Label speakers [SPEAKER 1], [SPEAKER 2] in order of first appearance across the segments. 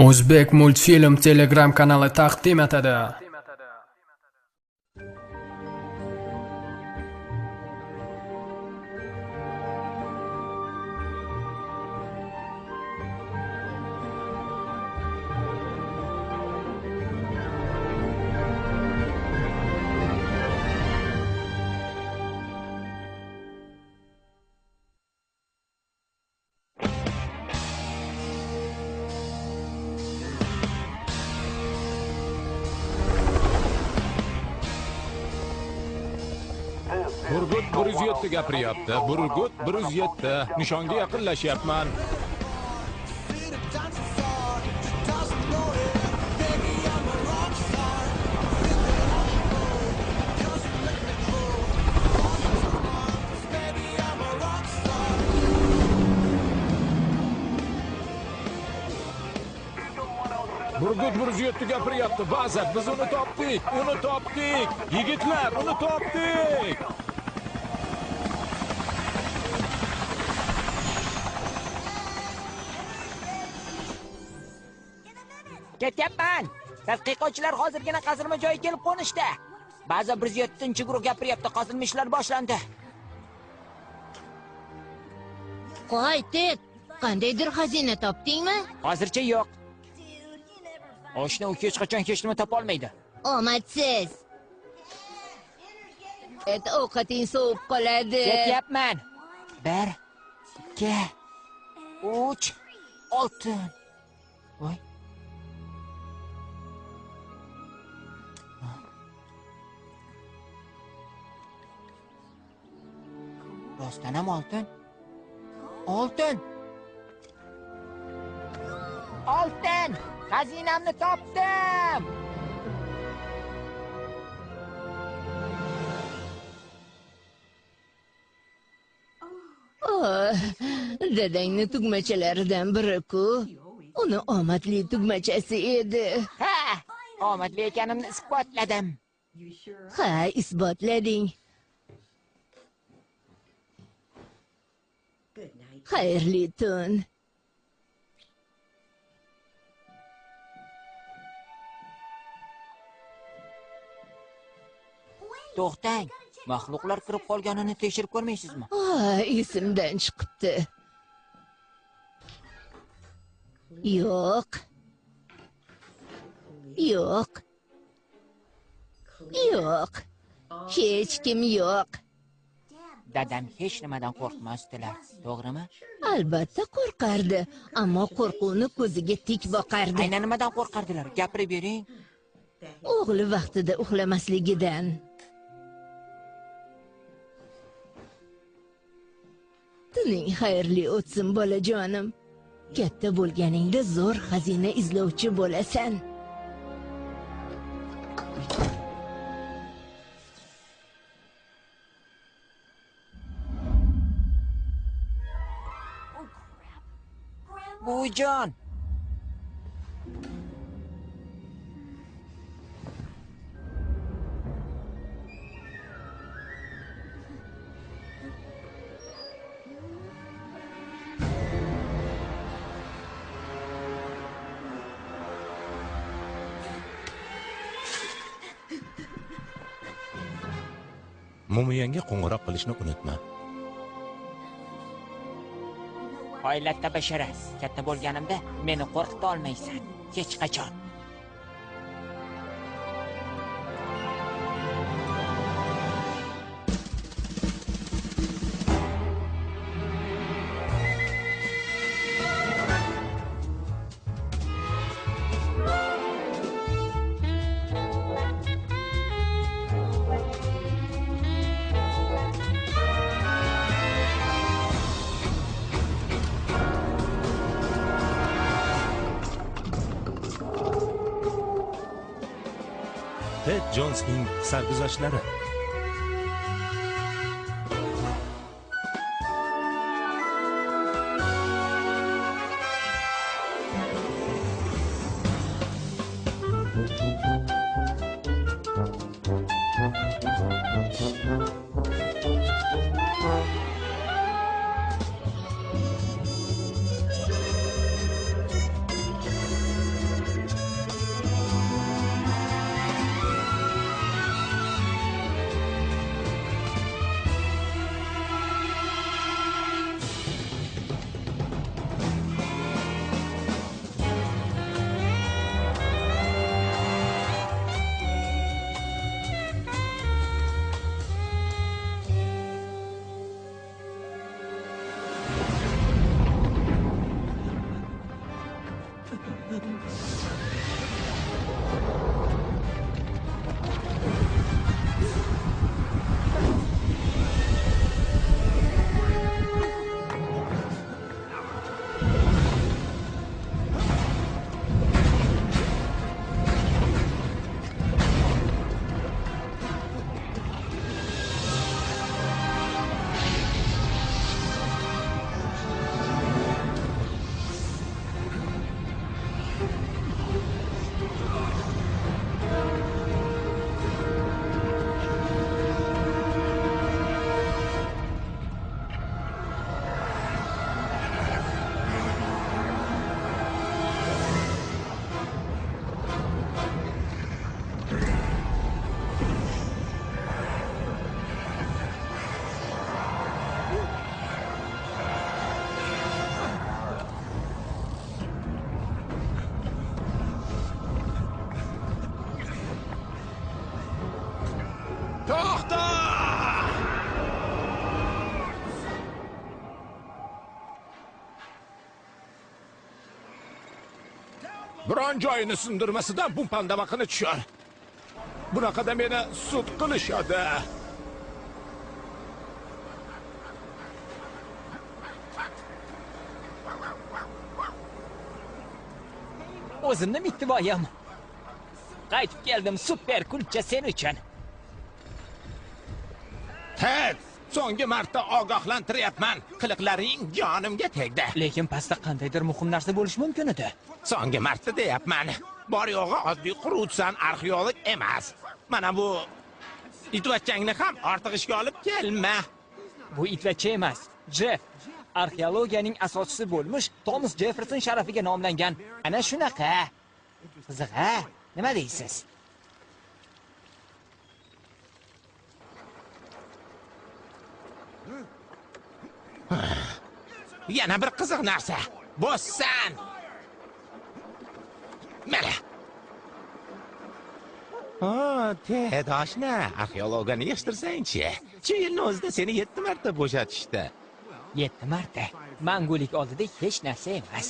[SPEAKER 1] O'zbek multfilm Telegram kanali taqdim etadi.
[SPEAKER 2] Burgut 107 gapiryapti. Burgut 107. Nishonga yaqinlashyapman. Burgut 107 gapiryapti. Baza, biz uni topdik. Uni topdik. Yigitlar, uni topdik.
[SPEAKER 3] Ketyapman. Tadqiqotchilar hozirgina qazilma joyiga kelib qo'nishdi. Baza 107-guruh gapiryapti. Qazilma ishlari boshlandi.
[SPEAKER 4] Qo'y, Ted, qandaydir xazina topdingmi?
[SPEAKER 3] Hozircha yo'q. Oshna u hech qachon hech nima topa olmaydi.
[SPEAKER 4] Omadsiz. Ted, ovqating sovib qoladi.
[SPEAKER 3] Ketyapman. 1 2 3 oltin. Voy. Rostdan ham oltin. Oltin. Oltin. Xazinamni topdim.
[SPEAKER 4] Oh, dadangni tugmachalaridan biri-ku. Uni omadli tugmachasi edi.
[SPEAKER 3] Ha, omadli ekanimni isbotladim.
[SPEAKER 4] Ha, isbotlading. Xayrli tun.
[SPEAKER 3] To'xtang. Maxluqlar kirib qolganini tekshirib ko'rmaysizmi?
[SPEAKER 4] Esimdan chiqibdi. Yo'q. Yo'q. Yo'q. Hech kim yo'q.
[SPEAKER 3] Dadam hech nimadan qo'rqmasdilar, to'g'rimi?
[SPEAKER 4] Albatta qo'rqardi, ammo qo'rquvni ko'ziga tik boqardi.
[SPEAKER 3] Aynan nimadan qo'rqardilar? Gapirib bering.
[SPEAKER 4] O'g'li vaqtida uxlamasligidan. Tuning xayrli o'tsin, bolajonim. Katta bo'lganingda zo'r xazina izlovchi bo'lasan.
[SPEAKER 3] Buvijon.
[SPEAKER 2] Mumiyangga qo'ng'iroq qilishni unutma.
[SPEAKER 3] Oilatta bashara, katta bo'lganimda meni qo'rqita olmaysan hech qachon.
[SPEAKER 2] Ted Jonesning sarguzashtlari. To'xta! Biron joyini sindirmasidan bu pandamaqini tushar. Bunaqada meni sud qilishadi.
[SPEAKER 3] O'zimni mittivoyim. Qaytib keldim, super kulcha sen uchun.
[SPEAKER 2] Ted, so'nggi marta ogohlantiryapman. Qiliqlaring jonimga tegdi.
[SPEAKER 3] Lekin pastda qandaydir muhim narsa bo'lishi mumkin edi.
[SPEAKER 2] So'nggi marta deyapman. Bor yo'g'i oddiy quruvchisan, arxeolog emas. Mana bu itvachchangni ham ortiq ishga olib kelma.
[SPEAKER 3] Bu itvachcha emas, Jeff. Arxeologiyaning asoschisi bo'lmish Thomas Jefferson sharafiga nomlangan. Ana shunaqa. Qiziq, ha? Nima deysiz?
[SPEAKER 2] Yana bir qiziq narsa. Bo'ssan. Mana. Ha, Ted oshna, arxeologiyani yig'ishtirsang-chi. Shu yilni o'zida seni 7 marta bo'shatishdi.
[SPEAKER 3] 7 marta. Mangulik oldida hech narsa emas.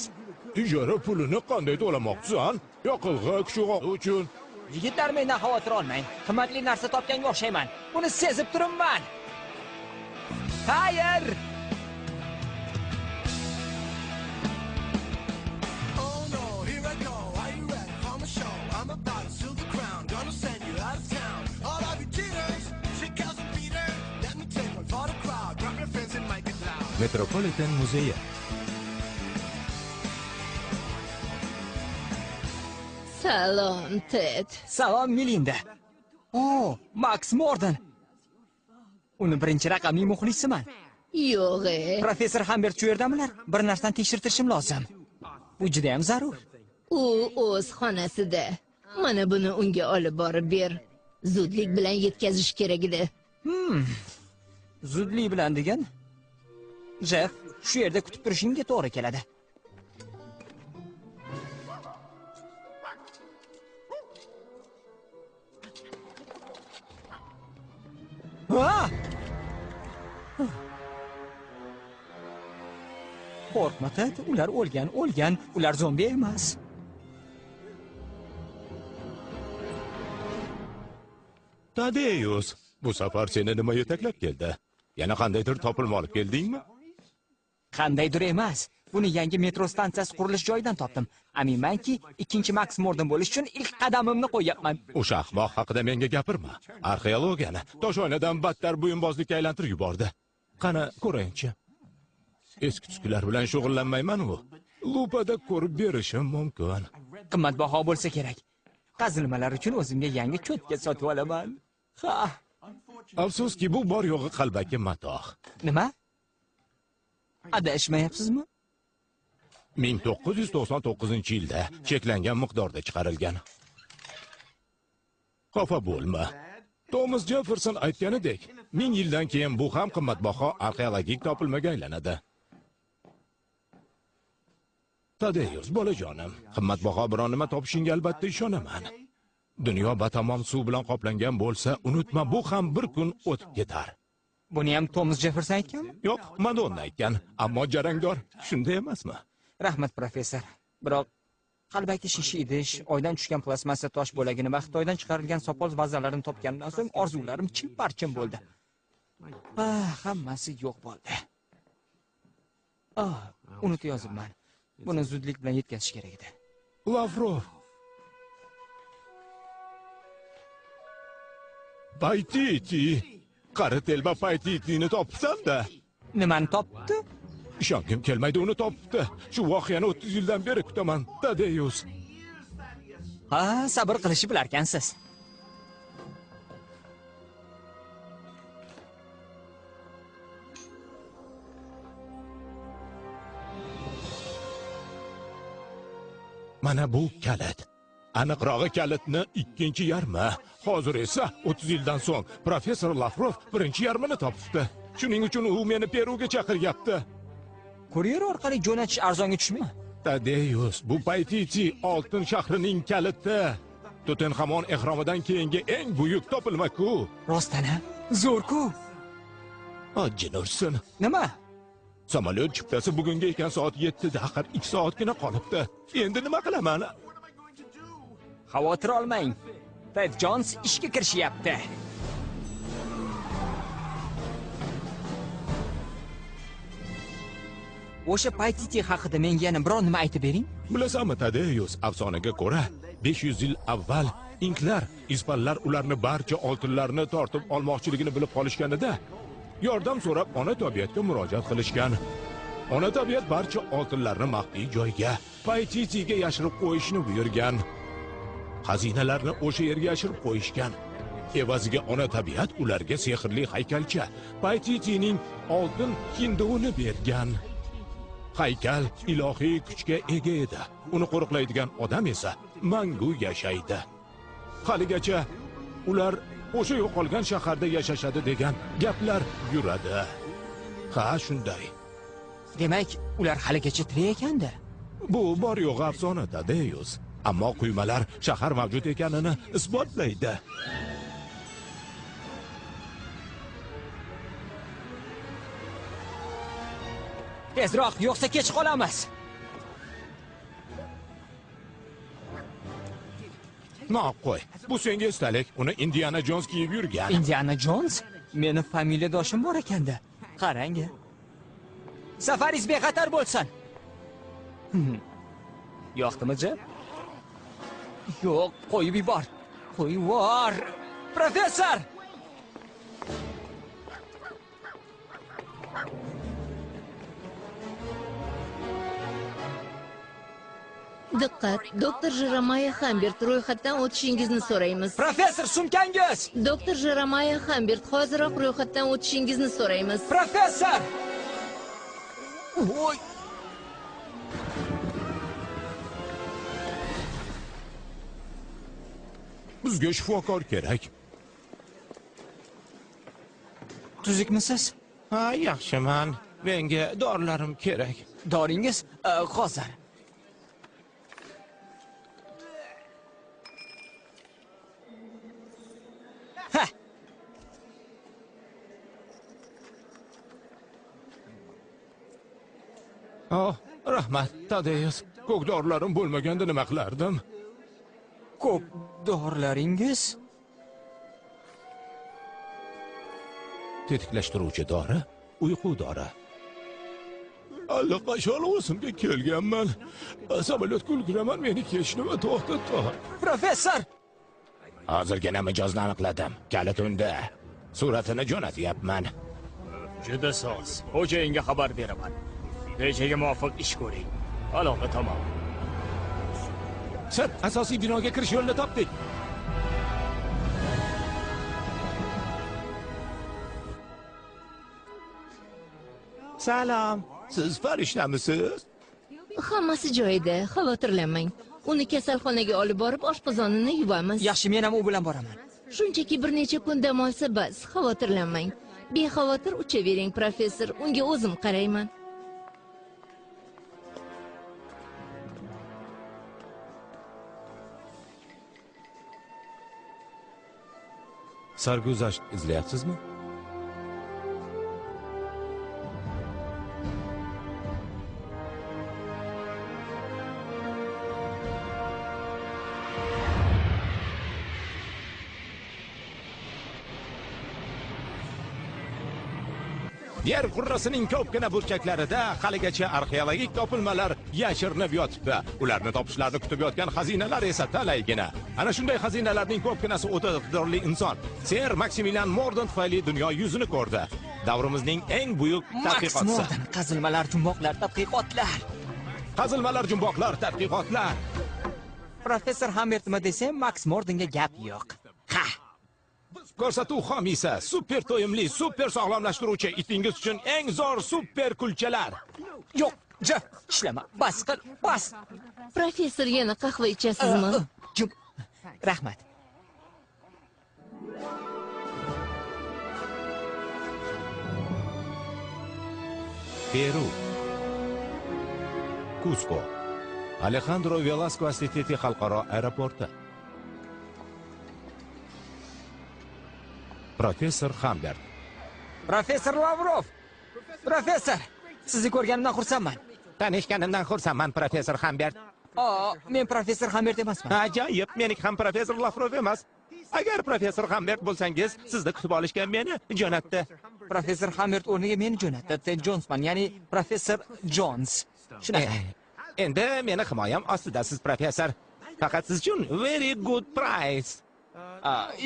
[SPEAKER 2] Ijara pulini qanday to'lamoqchisan? Yoqilg'i, kuchug'i uchun.
[SPEAKER 3] Yigitlar, mendan xavotir olmang. Qimmatli narsa topganga o'xshayman. Buni sezib turibman. Xayr!
[SPEAKER 2] Metropolitan muzeyi.
[SPEAKER 4] Salom, Ted.
[SPEAKER 3] Salom, Melinda. O, Max Morden. Uni birinchi raqamli muxlisiman.
[SPEAKER 4] Yo'q.
[SPEAKER 3] Professor Humbert shu yerdamilar? Bir narsani tekshirtirishim lozim. Bu juda ham zarur.
[SPEAKER 4] U o'z xonasida. Mana buni unga olib borib ber. Zudlik bilan yetkazish kerak edi.
[SPEAKER 3] Zudlik bilan degan? Jeff, shu yerda kutib turishingga to'g'ri keladi. Ha! Qo'rqma, Ted, ular o'lgan, ular zombi emas.
[SPEAKER 2] Tadeusz, bu safar seni nima yetaklab keldi? Yana qandaydir topilma olib keldingmi?
[SPEAKER 3] Qandaydir emas. Buni yangi metro stansiyasi qurilish joyidan topdim. Aminmanki, ikkinchi Max Morden bo'lish uchun ilk qadamimni qo'yyapman.
[SPEAKER 2] O'sha ahmoq haqida menga gapirma. Arxeologiyani toshoynadan battar buyumbozlikka aylantirib yubordi. Qani, ko'rayinchi. Eski tuskilar bilan shug'ullanmayman u. Lupada ko'rib berishim mumkin.
[SPEAKER 3] Qimmatbaho bo'lsa kerak. Qazilmalar uchun o'zimga yangi cho'tka sotib olaman. Ha.
[SPEAKER 2] Afsuski, bu bor yo'g'i qalbaki matoh.
[SPEAKER 3] Nima? Adashmayapsizmi?
[SPEAKER 2] 1999-yilda cheklangan miqdorda chiqarilgan. Xafa bo'lma. Thomas Jefferson aytganidek, 1000 yildan keyin bu ham qimmatbaho arxeologik topilmaga aylanadi. Tadeusz, bolajonim, qimmatbaho biron nima topishingga albatta ishonaman. Dunyo batamom suv bilan qoplangan bo'lsa, unutma, bu ham bir kun o'tib ketar.
[SPEAKER 3] Buni ham Thomas Jefferson aytganmi?
[SPEAKER 2] Yo'q, Madonna aytgan, ammo jarangdor, shunday emasmi?
[SPEAKER 3] Rahmat, professor. Biroq Qalbaki shisha idish, oydan tushgan plastmassa tosh bo'lagini va Xitoydan chiqarilgan sopol vazalarini topganimdan so'ng orzularim chimparchim bo'ldi. Hammasi yo'q bo'ldi. Unutayozibman. Buni zudlik bilan yetkazish kerak edi.
[SPEAKER 2] Lavrov. Paytiti. Qari telba Paytitini topibsan-da.
[SPEAKER 3] Nimani topdi?
[SPEAKER 2] Ishongim kelmaydi, uni topibdi. Shu voqeani 30 yildan beri kutaman, Tadeyus.
[SPEAKER 3] Ha, sabr qilishni bilarkansiz.
[SPEAKER 2] Mana bu kalit. Aniqrog'i kalitni ikkinchi yarmi. Hozir esa 30 yildan so'ng professor Lavrov birinchi yarmini topibdi. Shuning uchun u meni Peruga chaqiryapti.
[SPEAKER 3] Kuryer orqali jo'natish arzonga tushmaymi?
[SPEAKER 2] Tadeyus, bu Paytiti oltin shahrining kaliti. Tutanxamon ehromidan keyingi eng buyuk topilma-ku.
[SPEAKER 3] Rostdan-a? Zo'r-ku.
[SPEAKER 2] Jin ursin.
[SPEAKER 3] Nima?
[SPEAKER 2] Samolyot chiptasi bugunga ekan soat 7da, axir 2 soatgina qolibdi. Endi nima qilaman?
[SPEAKER 3] Xavotir olmang. Ted Jones ishga kirishyapti. O'sha Paytiti haqida menga yana biror nima aytib bering.
[SPEAKER 2] Bilasanmi, Tadeyus, afsonaga ko'ra 500 yil avval inklar, ispanlar ularni barcha oltinlarni tortib olmoqchiligini bilib qolishganida yordam so'rab ona tabiatga murojaat qilishgan. Ona tabiat barcha oltinlarni maxfiy joyga, Paytitiga yashirib qo'yishni buyurgan. Xazinalarni o'sha yerga yashirib qo'yishgan. Evaziga ona tabiat ularga sehrli haykalcha Paytitining oltin hinduvini bergan. Haykal ilohiy kuchga ega edi. Uni qo'riqlaydigan odam esa mangu yashaydi. Haligacha ular o'sha yo'qolgan shaharda yashashadi degan gaplar yuradi. Ha, shunday.
[SPEAKER 3] Demak, ular haligacha tirik ekanda.
[SPEAKER 2] Bu bor yo'q afsona, Tadeyus. Ammo quymalar shahar mavjud ekanini isbotlaydi.
[SPEAKER 3] Tezroq, yo'qsa kech qolamiz.
[SPEAKER 2] Na qo'y. Bu senga esdalik. Uni Indiana Jones kiyib yurgan.
[SPEAKER 3] Indiana Jones? Meni familiyadoshim bor ekanda. Qarang. Safaringiz bexatar bo'lsin. Yoqdimi, Jeff? Yo'q, qo'yib yubor. Qo'yib yubor. Professor!
[SPEAKER 4] Diqqat, doktor Jeremiah Hambert, ro'yxatdan o'tishingizni so'raymiz.
[SPEAKER 3] Professor, sumkangiz!
[SPEAKER 4] Doktor Jeremiah Hambert, hoziroq ro'yxatdan o'tishingizni so'raymiz.
[SPEAKER 3] Professor! Voy!
[SPEAKER 2] Bizga shifokor kerak.
[SPEAKER 3] Tuzukmisiz?
[SPEAKER 2] Ha, yaxshiman. Menga dorilarim kerak.
[SPEAKER 3] Doringiz hozir. Ha.
[SPEAKER 2] Oh, rahmat, Tadeyus. Ko'k dorilarim bo'lmaganda nima qilardim?
[SPEAKER 3] Ko'k dorilaringiz?
[SPEAKER 2] Tetiklashtiruvchi dori, uyqu dori. Allaqachon o'zimga kelganman. Samolyotga ulguraman, meni hech nima to'xtata.
[SPEAKER 3] Professor!
[SPEAKER 2] Hozirgina mijozni aniqladim. Kalit unda. Suratini jo'natyapman.
[SPEAKER 5] Juda soz. Xo'jayinga xabar beraman. Rejaga muvofiq ish ko'ring. Aloqa tamom.
[SPEAKER 2] Sir, asosiy binoga kirish yo'lini topdik. Salom. Siz farishtamisiz?
[SPEAKER 4] Hammasi joyida, xavotirlanmang. Uni kasalxonaga olib borib, oshqozonini yuvamiz.
[SPEAKER 3] Yaxshi, men ham u bilan boraman.
[SPEAKER 4] Shunchaki bir necha kun dam olsa bas, xavotirlanmang. Bexavotir uchavering, professor. Unga o'zim qarayman.
[SPEAKER 2] Sarguzasht izlayapsizmi? Yer kurrasining ko'pgina burchaklarida haligacha arxeologik topilmalar yashirinib yotibdi. Ularni topishlarini kutib yotgan xazinalar esa talaygina. Ana shunday xazinalarning ko'pginasi o'ta iqtidorli inson Ser Maksimilian Morden tufayli dunyo yuzini ko'rdi. Davrimizning eng buyuk tadqiqotchisi.
[SPEAKER 3] Max Morden, qazilmalar, jumboqlar, tadqiqotlar.
[SPEAKER 2] Qazilmalar, jumboqlar, tadqiqotlar.
[SPEAKER 3] Professor Hambert nima desam, Max Mordenga gap yo'q. Ha.
[SPEAKER 2] Ko'rsatuv homiysi super to'yimli, super sog'lomlashtiruvchi itingiz uchun eng zo'r super kulchalar.
[SPEAKER 3] Yo'q, Jeff, ishlama. Bas qil, bas.
[SPEAKER 4] Professor yana qahva ichasizmi?
[SPEAKER 3] Jim. Rahmat.
[SPEAKER 2] Peru. Cusco. Alejandro Velasco Astiteti xalqaro aeroporti. Professor Hambert.
[SPEAKER 3] Professor Lavrov. Professor, sizni ko'rganimdan xursandman.
[SPEAKER 2] Tanishganimdan xursandman, Professor Hambert.
[SPEAKER 3] Men Professor Hambert emasman.
[SPEAKER 2] Ajoyib, meniki ham Professor Lavrov emas. Agar Professor Hambert bo'lsangiz, sizni kutib olishga meni jo'natdi.
[SPEAKER 3] Professor Hambert o'rniga meni jo'natdi. Ted Jonesman, ya'ni Professor Jones. Shunaqa.
[SPEAKER 2] Endi meni himoyam ostidasiz, professor. Faqat siz uchun very good price.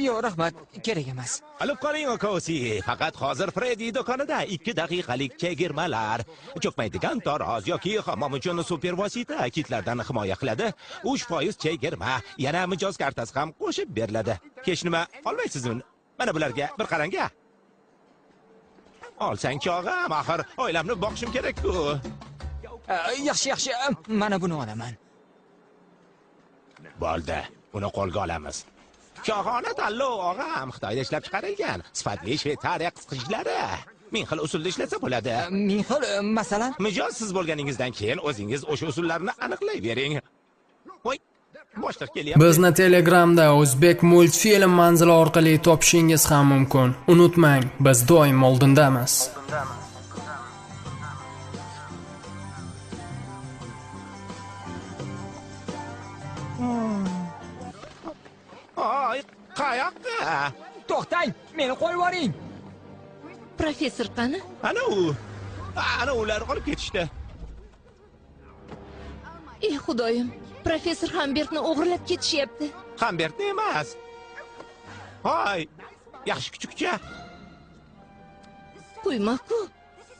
[SPEAKER 3] Yo'q, rahmat, kerak emas.
[SPEAKER 2] Olib qoling, Okosi. Faqat hozir Freddy do'konida 2 daqiqalik chegirmalar. Cho'kmaydigan taroz yoki hammom uchun super vosita kitlardan himoya qiladi. 3% chegirma, yana mijoz kartasi ham qo'shib beriladi. Hech nima olmaysizmi? Mana bularga bir qarang-a. Olsang chog'am, axir oilamni boqishim kerak-ku.
[SPEAKER 3] Yaxshi, yaxshi, mana buni olaman.
[SPEAKER 2] Bo'ldi, uni qo'lga olamiz. Shohona tanlov og'am, Xitoyda ishlab chiqarilgan sifatli Shveytsariya qisqichlari. Ming xil usulda ishlasa bo'ladi.
[SPEAKER 3] Ming xil, masalan?
[SPEAKER 2] Mijoz siz bo'lganingizdan keyin o'zingiz o'sha usullarni aniqlayvering. Voy, boshliq kelyapti.
[SPEAKER 1] Bizni Telegramda O'zbek multfilm manzili orqali topishingiz ham mumkin. Unutmang, biz doim oldindamiz.
[SPEAKER 2] Ay, qayoqqa?
[SPEAKER 3] To'xtang, meni qo'yib yuboring.
[SPEAKER 4] Professor qani?
[SPEAKER 2] Ana u. Ana ular olib ketishdi.
[SPEAKER 4] Ey xudoyim, Professor Hambertni o'g'irlab ketishyapti.
[SPEAKER 2] Hambertni emas. Hoy, yaxshi kuchukcha.
[SPEAKER 4] Quymoq-ku.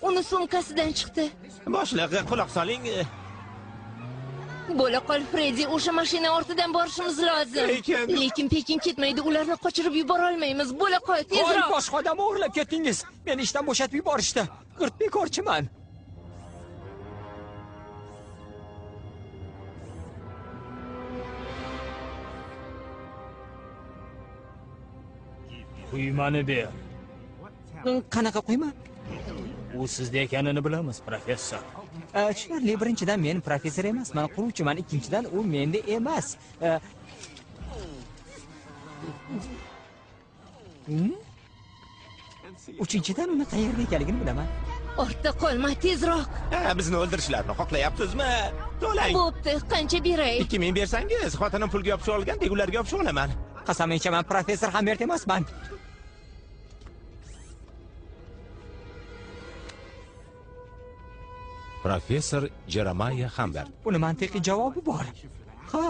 [SPEAKER 4] Uni sumkasidan chiqdi.
[SPEAKER 2] Boshlig'i, quloq soling.
[SPEAKER 4] Bo'la qol, Freddy, o'sha mashina ortidan borishimiz lozim. Lekin Pekin ketmaydi, ularni qochirib yubora olmaymiz. Bo'la qol, tezroq.
[SPEAKER 3] Voy, boshqa odamni o'g'irlab ketdingiz. Meni ishdan bo'shatib yuborishdi. G'irt bekorchiman.
[SPEAKER 5] Quymani ber.
[SPEAKER 3] Qanaqa quyma?
[SPEAKER 5] U sizda ekanini bilamiz, professor.
[SPEAKER 3] Tushunarli, birinchidan men professor emasman, quruvchiman, ikkinchidan u menda emas. Uchinchidan uni qayerda ekanligini bilaman.
[SPEAKER 4] Ortda qolma, tezroq.
[SPEAKER 2] Bizni o'ldirishlarini xohlayapsizmi? To'lang.
[SPEAKER 4] Bo'pti, qancha beray?
[SPEAKER 2] 2000 bersangiz, xotinim pulga yopishib olgandek ularga yopishib olaman.
[SPEAKER 3] Qasam ichaman, Professor Hambert emasman.
[SPEAKER 2] Professor Jeremiah Hambert.
[SPEAKER 3] Buni mantiqiy javobi bor. Ha.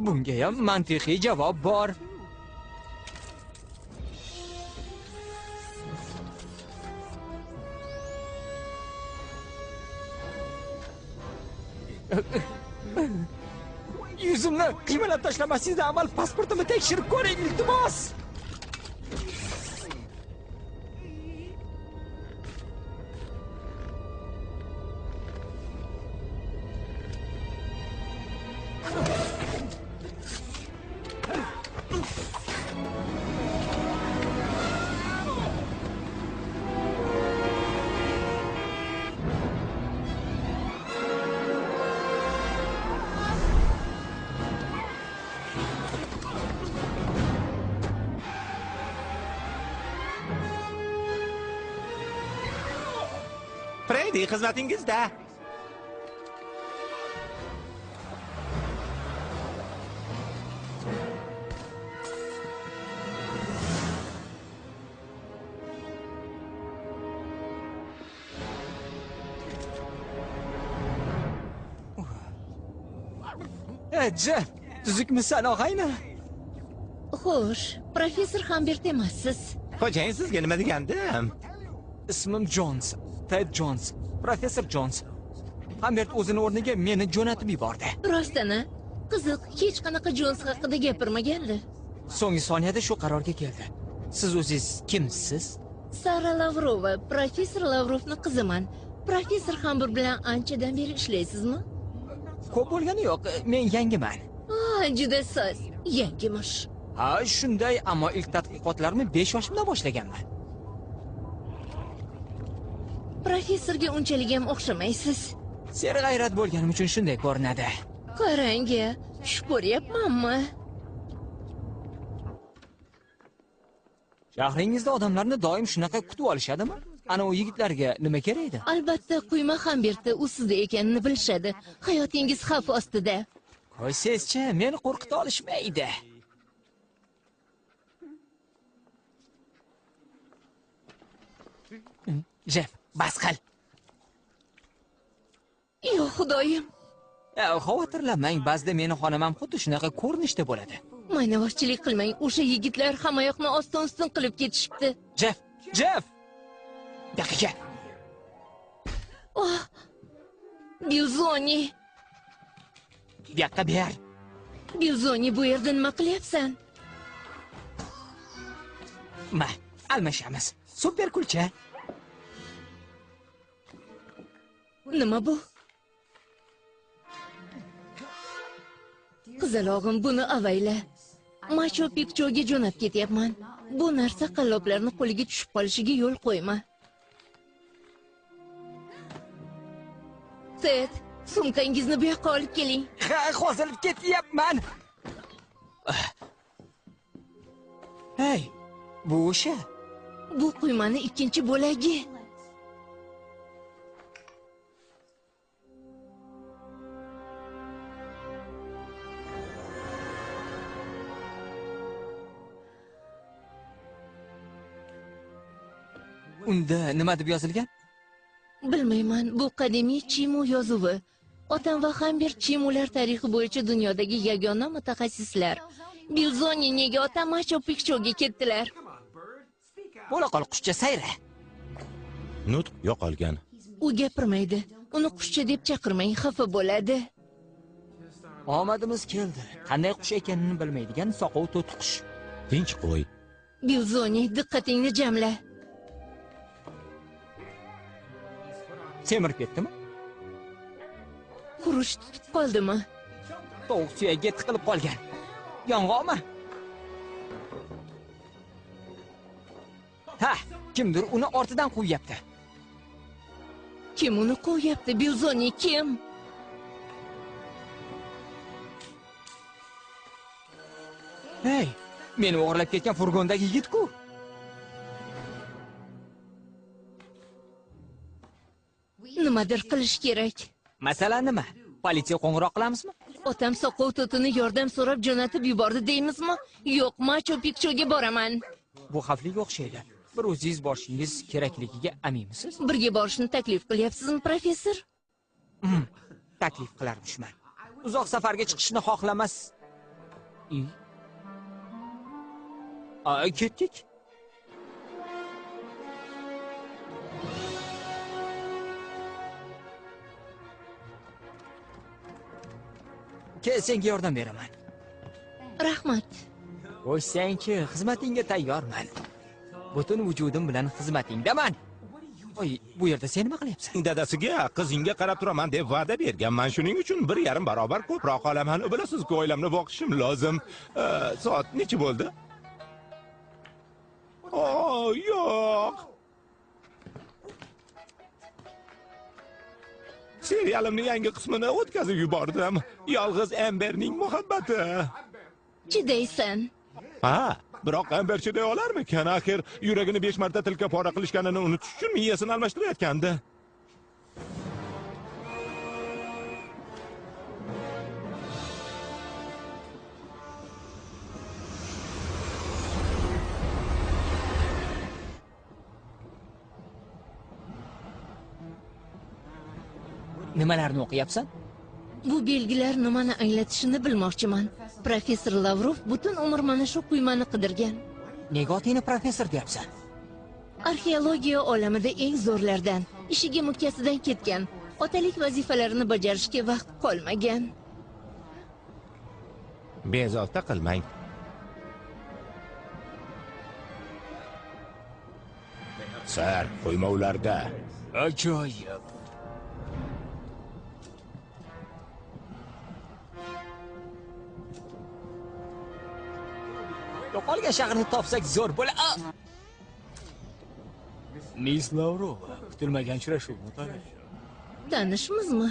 [SPEAKER 3] Bunga ham mantiqiy javob bor. Yuzimni qiymalab tashlamasingizdan avval pasportimni tekshirib ko'ring, iltimos.
[SPEAKER 2] Freddy xizmatingizda.
[SPEAKER 3] Jeff, tuzukmisan og'ayni?
[SPEAKER 4] Xo'sh, professor Hambert emassiz.
[SPEAKER 2] Xo'jayin sizga nima degandim?
[SPEAKER 3] Ismim Jones, Ted Jones, professor Jones. Hambert o'zini o'rniga meni jo'natib yubordi.
[SPEAKER 4] Rostdan-a? Qiziq, hech qanaqa Jones haqida gapirmagandi.
[SPEAKER 3] So'nggi soniyada shu qarorga keldi. Siz o'zingiz kimsiz?
[SPEAKER 4] Sara Lavrova, professor Lavrovning qiziman. Professor Hambert bilan anchadan beri ishlaysizmi?
[SPEAKER 3] Ko'p bo'lgani yo'q, men yangiman.
[SPEAKER 4] Juda soz, yangimish.
[SPEAKER 3] Ha, shunday, ammo ilk tadqiqotlarimni 5 yoshimda boshlaganman.
[SPEAKER 4] Professorga unchalik ham o'xshamaysiz.
[SPEAKER 3] Serg'ayrat bo'lganim uchun shunday ko'rinadi.
[SPEAKER 4] Qarang-a, tush ko'ryapmanmi?
[SPEAKER 3] Shahringizda odamlarni doim shunaqa kutib olishadimi? Ana u yigitlarga nima kerak edi?
[SPEAKER 4] Albatta, quyma Hambertda u sizda ekanini bilishadi. Hayotingiz xavf ostida.
[SPEAKER 3] Qo'ysangizchi, meni qo'rqita olishmaydi. Jeff, bas qil.
[SPEAKER 4] Yo'q, xudoyim.
[SPEAKER 3] Xavotirlanmang, ba'zida meni xonam ham xuddi shunaqa ko'rinishda bo'ladi.
[SPEAKER 4] Maynavozchilik qilmang, o'sha yigitlar hammayoqni ostin-ustun qilib ketishibdi.
[SPEAKER 3] Jeff, Jeff! Daqiqa.
[SPEAKER 4] Oh! Bilzoni.
[SPEAKER 3] Bu yoqqa ber.
[SPEAKER 4] Bilzoni, bu yerda nima qilyapsan?
[SPEAKER 3] Ma, almashamiz. Super kulcha.
[SPEAKER 4] Nima bu? Qizalog'im, buni avayla. Machu Pikchuga jo'nab ketyapman. Bu narsa qalloblarning qo'liga tushib qolishiga yo'l qo'yma. Ted, sumkangizni bu yoqqa olib keling.
[SPEAKER 3] Ha, hozir ketyapman. Hey, bu o'sha.
[SPEAKER 4] Bu quymani ikkinchi bo'lagi.
[SPEAKER 3] Unda nima deb yozilgan?
[SPEAKER 4] Bilmayman, bu qadimiy Chimu yozuvi. Otam va Hambert Chimular tarixi bo'yicha dunyodagi yagona mutaxassislar. Bilzoni, nega otam Machu Pikchuga ketdilar?
[SPEAKER 3] Bo'la qol, qushcha sayra.
[SPEAKER 2] Nutq yo'qolgan.
[SPEAKER 4] U gapirmaydi. Uni qushcha deb chaqirmang, xafa bo'ladi.
[SPEAKER 3] Omadimiz keldi. Qanday qush ekanini bilmaydigan soqov to'tiqush.
[SPEAKER 2] Tinch qo'y.
[SPEAKER 4] Bilzoni, diqqatingni jamla.
[SPEAKER 3] Semirib ketdimi?
[SPEAKER 4] Qurush tutib qoldimi?
[SPEAKER 3] Tovuq suyagiga tiqilib qolgan. Yong'oqmi? Ha, kimdir uni ortidan quvyapti.
[SPEAKER 4] Kim uni quvyapti? Bilzoni, kim?
[SPEAKER 3] Hey, meni o'g'irlab ketgan furgondagi yigit-ku.
[SPEAKER 4] Nimadir qilish kerak.
[SPEAKER 3] Masalan nima? Politsiya qo'ng'iroq qilamizmi?
[SPEAKER 4] Otam soqov to'tini yordam so'rab jo'natib yubordi deymizmi? Yo'q, Machu Pikchuga boraman.
[SPEAKER 3] Bu xavfliga o'xshaydi. Bir o'zingiz borishingiz kerakligiga aminmisiz?
[SPEAKER 4] Birga borishni taklif qilyapsizmi, professor?
[SPEAKER 3] Taklif qilarmishman. Uzoq safarga chiqishni xohlamas. Ketdik. Kel, senga yordam beraman.
[SPEAKER 4] Rahmat.
[SPEAKER 3] Qo'ysangchi, xizmatingga tayyorman. Butun vujudim bilan xizmatingdaman. Oy, bu yerda sen nima qilyapsan?
[SPEAKER 2] Dadasiga qizingga qarab turaman deb va'da berganman. Shuning uchun 1,5 barobar ko'proq olaman. Bilasiz-ku, oilamni boqishim lozim. Soat necha bo'ldi? Oh, yo'q. Serialimning yangi qismini o'tkazib yubordim. Yolg'iz Amberning muhabbati.
[SPEAKER 4] Chidaysan.
[SPEAKER 2] Ha, biroq Amber chiday olarmikan? Axir yuragini 5 marta tilka pora qilishganini unutish uchun miyasini almashtirayotgandi.
[SPEAKER 3] Nimalarni o'qiyapsan?
[SPEAKER 4] Bu belgilar nimani anglatishini bilmoqchiman. Professor Lavrov butun umr mana shu quymani qidirgan.
[SPEAKER 3] Nega otingni professor deyapsan?
[SPEAKER 4] Arxeologiya olamida eng zo'rlardan, ishiga mukkasidan ketgan, otalik vazifalarini bajarishga vaqt qolmagan.
[SPEAKER 6] Bezovta qilmang.
[SPEAKER 2] Sir, quyma ularda.
[SPEAKER 5] Ajoyib.
[SPEAKER 3] Yo'qolgan shaharni topsak zo'r bo'la.
[SPEAKER 5] Miss Lavrova, kutilmagan uchrashuv muhtaram.
[SPEAKER 4] Tanishmizmi?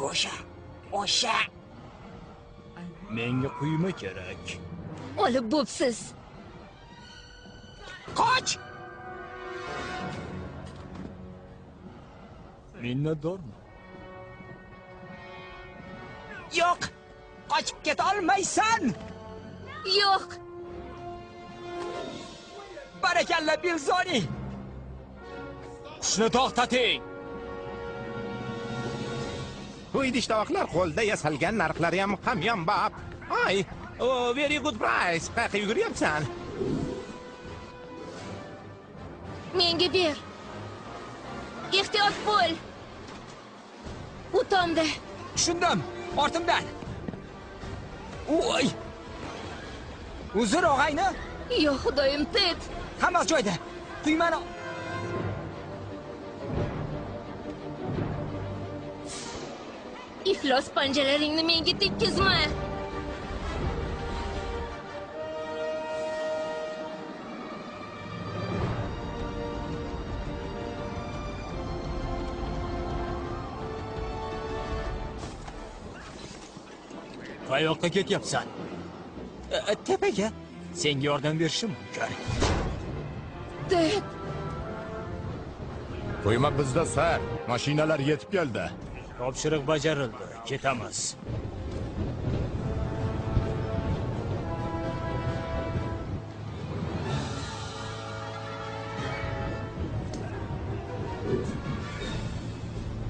[SPEAKER 3] O'sha, o'sha.
[SPEAKER 5] Menga quyma kerak.
[SPEAKER 4] Olib bo'psiz.
[SPEAKER 3] Qoch!
[SPEAKER 5] Minnatdorman.
[SPEAKER 3] Yo'q! Qochib keta olmaysan!
[SPEAKER 4] Yo'q!
[SPEAKER 3] Barakalla, Bilzoni!
[SPEAKER 5] Qushni to'xtating!
[SPEAKER 6] Bu idish tovoqlar qo'lda yasalgan, narxlari ham hamyonbop. Ay, oh, very good price. Qayerga yuguryapsan?
[SPEAKER 4] Menga ber. Ehtiyot bo'l. U tomda.
[SPEAKER 3] Tushundim. Ortimdan. Voy! Uzr, og'ayni.
[SPEAKER 4] Yo'q, xudoyim, Ted.
[SPEAKER 3] Hammasi joyida. Quymani
[SPEAKER 4] iflos panjalaringni menga tekkizma.
[SPEAKER 5] Qayoqqa ketyapsan?
[SPEAKER 3] Tepaga.
[SPEAKER 5] Senga yordam berishim mumkin.
[SPEAKER 4] Ted.
[SPEAKER 2] Quyma bizda, sir. Mashinalar yetib keldi.
[SPEAKER 5] Topshiriq bajarildi. Ketamiz.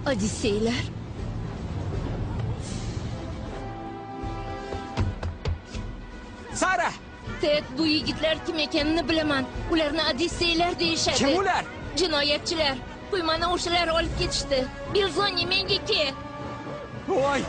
[SPEAKER 4] Odisseylar.
[SPEAKER 3] Sara!
[SPEAKER 4] Ted, bu yigitlar kim ekanini bilaman. Ularni Odisseylar deyishadi.
[SPEAKER 3] Kim ular?
[SPEAKER 4] Jinoyatchilar. Quymani o'shalar olib ketishdi. Bilzoni, menga kel.
[SPEAKER 3] Voy!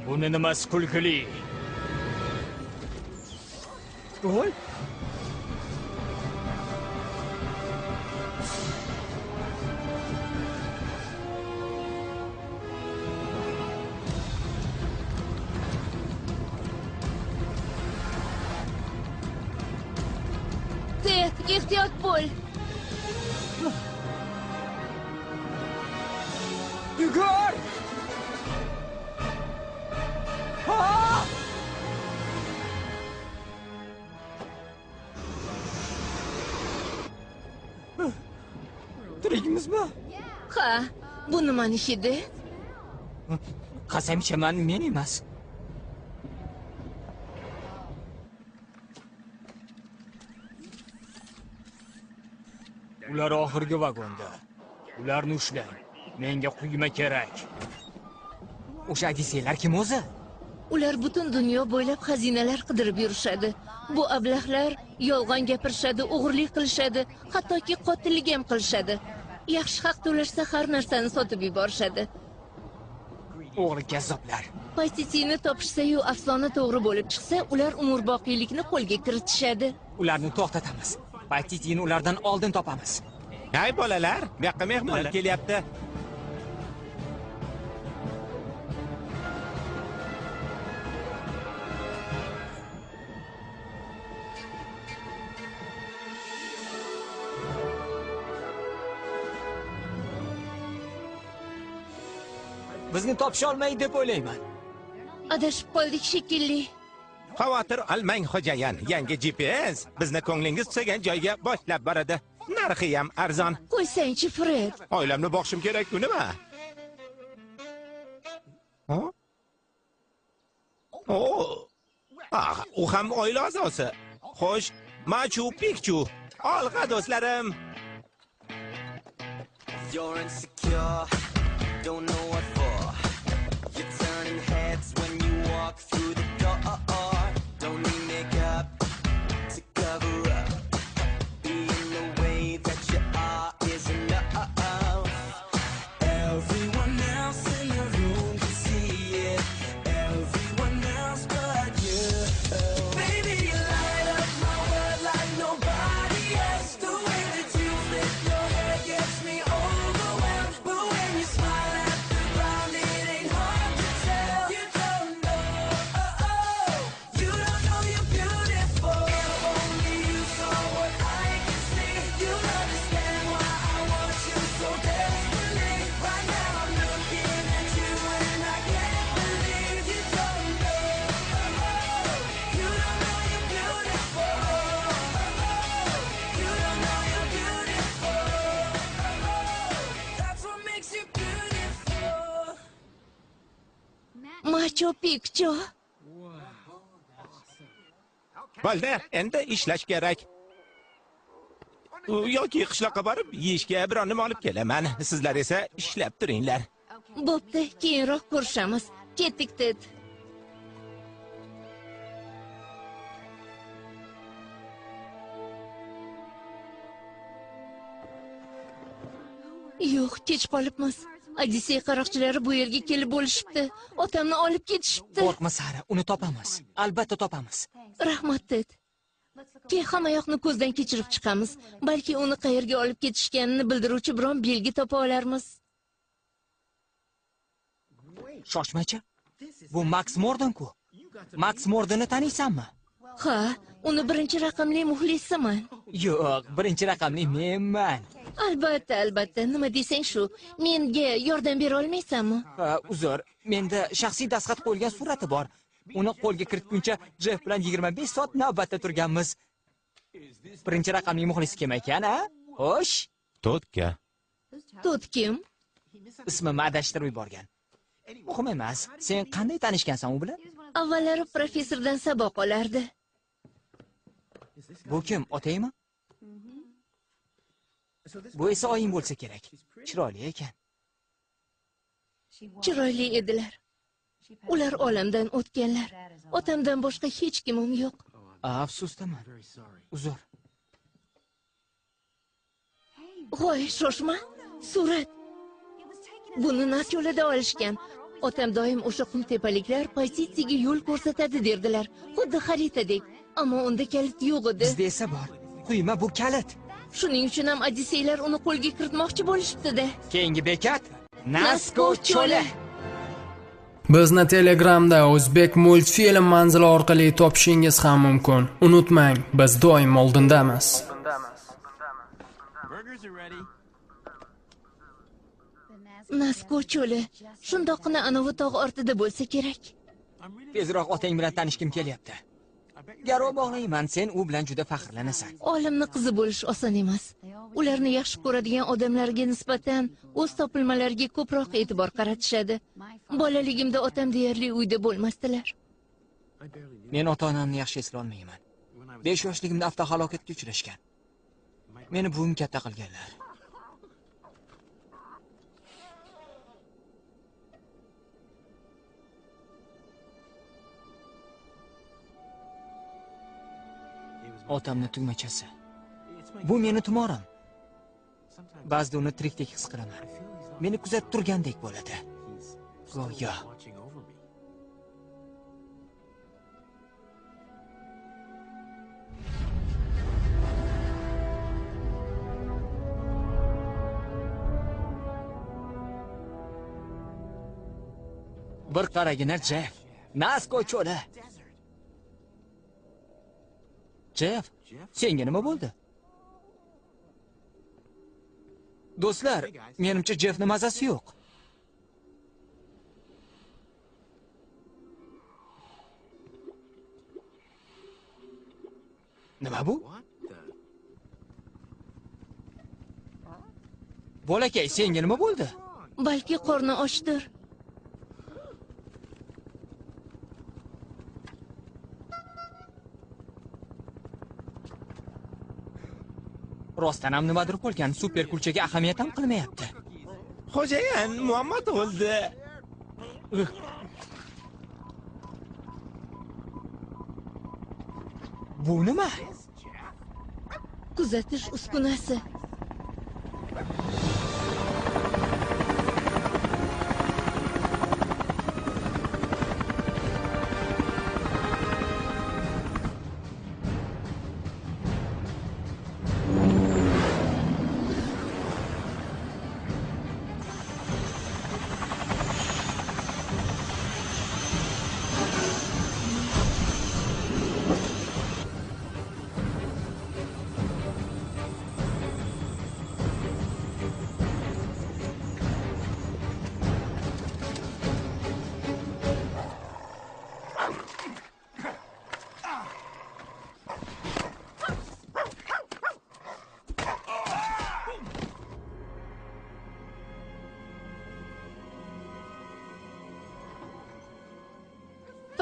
[SPEAKER 5] Buni nimasi kulgili?
[SPEAKER 3] Voy!
[SPEAKER 4] Ted, ehtiyot bo'l.
[SPEAKER 3] Yugur! Ha! Tirikmizmi?
[SPEAKER 4] Ha, bu nimani hidi?
[SPEAKER 3] Qasam ichaman, men emas.
[SPEAKER 5] Ular oxirgi vagonda. Ularni ushlang. Menga quyma kerak.
[SPEAKER 3] O'sha Odisseylar kim o'zi?
[SPEAKER 4] Ular butun dunyo bo'ylab xazinalar qidirib yurishadi. Bu ablahlar yolg'on gapirishadi, o'g'irlik qilishadi, hattoki qotillik ham qilishadi. Yaxshi haq to'lashsa har narsani sotib yuborishadi.
[SPEAKER 3] O'g'ri kazzoblar.
[SPEAKER 4] Paytitini topishsa-yu afsona to'g'ri bo'lib chiqsa, ular umrboqiylikni qo'lga kiritishadi.
[SPEAKER 3] Ularni to'xtatamiz. Paytitini ulardan oldin topamiz.
[SPEAKER 6] Hay bolalar, bu yoqqa mehmonlar kelyapti.
[SPEAKER 3] Bizni topisha olmaydi deb o'ylayman.
[SPEAKER 4] Adashib qoldik shekilli.
[SPEAKER 6] Xavotir olmang xo'jayin. Yangi GPS bizni ko'nglingiz tusagan joyga boshlab boradi. Narxi ham arzon.
[SPEAKER 4] Qo'ysangchi, Fred.
[SPEAKER 6] Oilamni boqishim kerak-ku nima? U ham oila a'zosi. Xo'sh, Machu Picchu. Olg'a do'stlarim.
[SPEAKER 7] You're insecure, don't know what for. You're turning heads when you walk through the door. Don't need makeup to cover up. Being the way that you are is enough. Everyone else in the room can see it. Everyone else but you. Baby, you light up my world like nobody else. The way that you flip your hair gets me overwhelmed. But when you smile at the ground, it ain't hard to tell. You don't know, you don't know you're beautiful. If only you saw what I can see, you'd understand why I want you so desperately. Right now I'm looking at you and I can't believe you don't know, you don't know you're beautiful. You don't know you're beautiful. That's what makes you beautiful.
[SPEAKER 4] Machu Picchu.
[SPEAKER 6] Bo'ldi, endi ishlash kerak. Yoki qishloqqa borib yeyishga biron nima olib kelaman. Sizlar esa ishlab turinglar.
[SPEAKER 4] Bo'pti, keyinroq ko'rishamiz. Ketdik, Ted. Yo'q, kech qolibmiz. Odissey qaroqchilari bu yerga kelib bo'lishibdi. Otamni olib ketishibdi.
[SPEAKER 3] Qo'rqma, Sara, uni topamiz. Albatta topamiz.
[SPEAKER 4] Rahmat, Ted. Keyin hamma yoqni ko'zdan kechirib chiqamiz. Balki uni qayerga olib ketishganini bildiruvchi biron belgi topa olarmiz.
[SPEAKER 3] Shoshmachi. Bu Max Morden-ku. Max Mordenni taniysanmi?
[SPEAKER 4] Ha, uni birinchi raqamli muxlisiman.
[SPEAKER 3] Yo'q, birinchi raqamli menman.
[SPEAKER 4] Albatta, albatta. Nima desang shu. Menga yordam bera olmaysanmi?
[SPEAKER 3] Ha, uzr, menda shaxsiy dastxat qo'yilgan surati bor. Uni qo'lga kiritguncha Jeff bilan 25 soat navbatda turganmiz. Birinchi raqamli muxlis kim ekan, a? Xo'sh,
[SPEAKER 6] Totka.
[SPEAKER 4] Tot kim?
[SPEAKER 3] Ismimni adashtirib yuborgan. Muhim emas. Sen qanday tanishgansan u bilan?
[SPEAKER 4] Avvallari professordan saboq olardi.
[SPEAKER 3] Bu kim, otangmi? Bu esa oying bo'lsa kerak. Chiroyli ekan.
[SPEAKER 4] Chiroyli edilar. Ular olamdan o'tganlar. Otamdan boshqa hech kimim yo'q.
[SPEAKER 3] Afsusdaman. Uzr.
[SPEAKER 4] Voy, shoshma. Surat. Buni Nascho'lida olishgan. Otam doim o'sha qumtepaliklar pozitsiyaga yo'l ko'rsatadi derdilar. Xuddi xaritadek. Ammo unda kalit yo'q edi.
[SPEAKER 3] Bizda esa bor. Quyma bu kalit.
[SPEAKER 4] Shuning uchun ham Odisseylar uni qo'lga kiritmoqchi bo'lishibdi-da.
[SPEAKER 3] Keyingi bekat Nasko cho'li.
[SPEAKER 1] Bizni Telegramda O'zbek multfilm manzili orqali topishingiz ham mumkin. Unutmang, biz doim oldindamiz.
[SPEAKER 4] Nasko cho'li shundoqqina anavi tog' ortida bo'lsa kerak.
[SPEAKER 3] Tezroq otang bilan tanishgim kelyapti. Garov bog'layman, sen u bilan juda faxrlanasan.
[SPEAKER 4] Olimni qizi bo'lish oson emas. Ularni yaxshi ko'radigan odamlarga nisbatan o'z topilmalariga ko'proq e'tibor qaratishadi. Bolaligimda otam deyarli uyda bo'lmasdilar.
[SPEAKER 3] Men ota-onamni yaxshi eslolmayman. 5 yoshligimda avtohalokatga uchrashgan. Meni buvim katta qilganlar. Otamni tugmachasi. Bu meni tumorim. Ba'zida uni tirikdek his qilaman. Meni kuzatib turgandek bo'ladi. Go'yo. Bir qaragina, Jeff. Nasko cho'li. Jeff, senga nima bo'ldi? Do'stlar, menimcha Jeffni mazasi yo'q. Nima bu? Bolakay, senga nima bo'ldi?
[SPEAKER 4] Balki qorni ochdir.
[SPEAKER 3] Rostdan ham nimadir bo'lgan, super kulchaga ahamiyat ham qilmayapti.
[SPEAKER 6] Xo'jayin, muammo tug'ildi.
[SPEAKER 3] Bu nima?
[SPEAKER 4] Kuzatish uskunasi.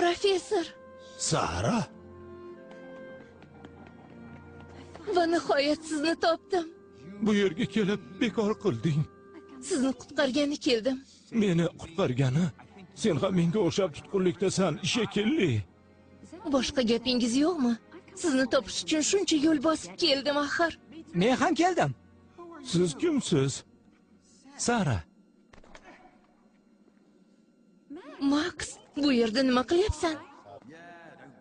[SPEAKER 4] Professor.
[SPEAKER 2] Sara.
[SPEAKER 4] Va nihoyat sizni topdim.
[SPEAKER 2] Bu yerga kelib bekor qilding.
[SPEAKER 4] Sizni qutqargani keldim.
[SPEAKER 2] Meni qutqargani? Sen ham menga o'xshab tutqunlikdasan, shekilli.
[SPEAKER 4] Boshqa gapingiz yo'qmi? Sizni topish uchun shuncha yo'l bosib keldim axir.
[SPEAKER 3] Men ham keldim.
[SPEAKER 2] Siz kimsiz? Sara.
[SPEAKER 4] Max, bu yerda nima qilyapsan?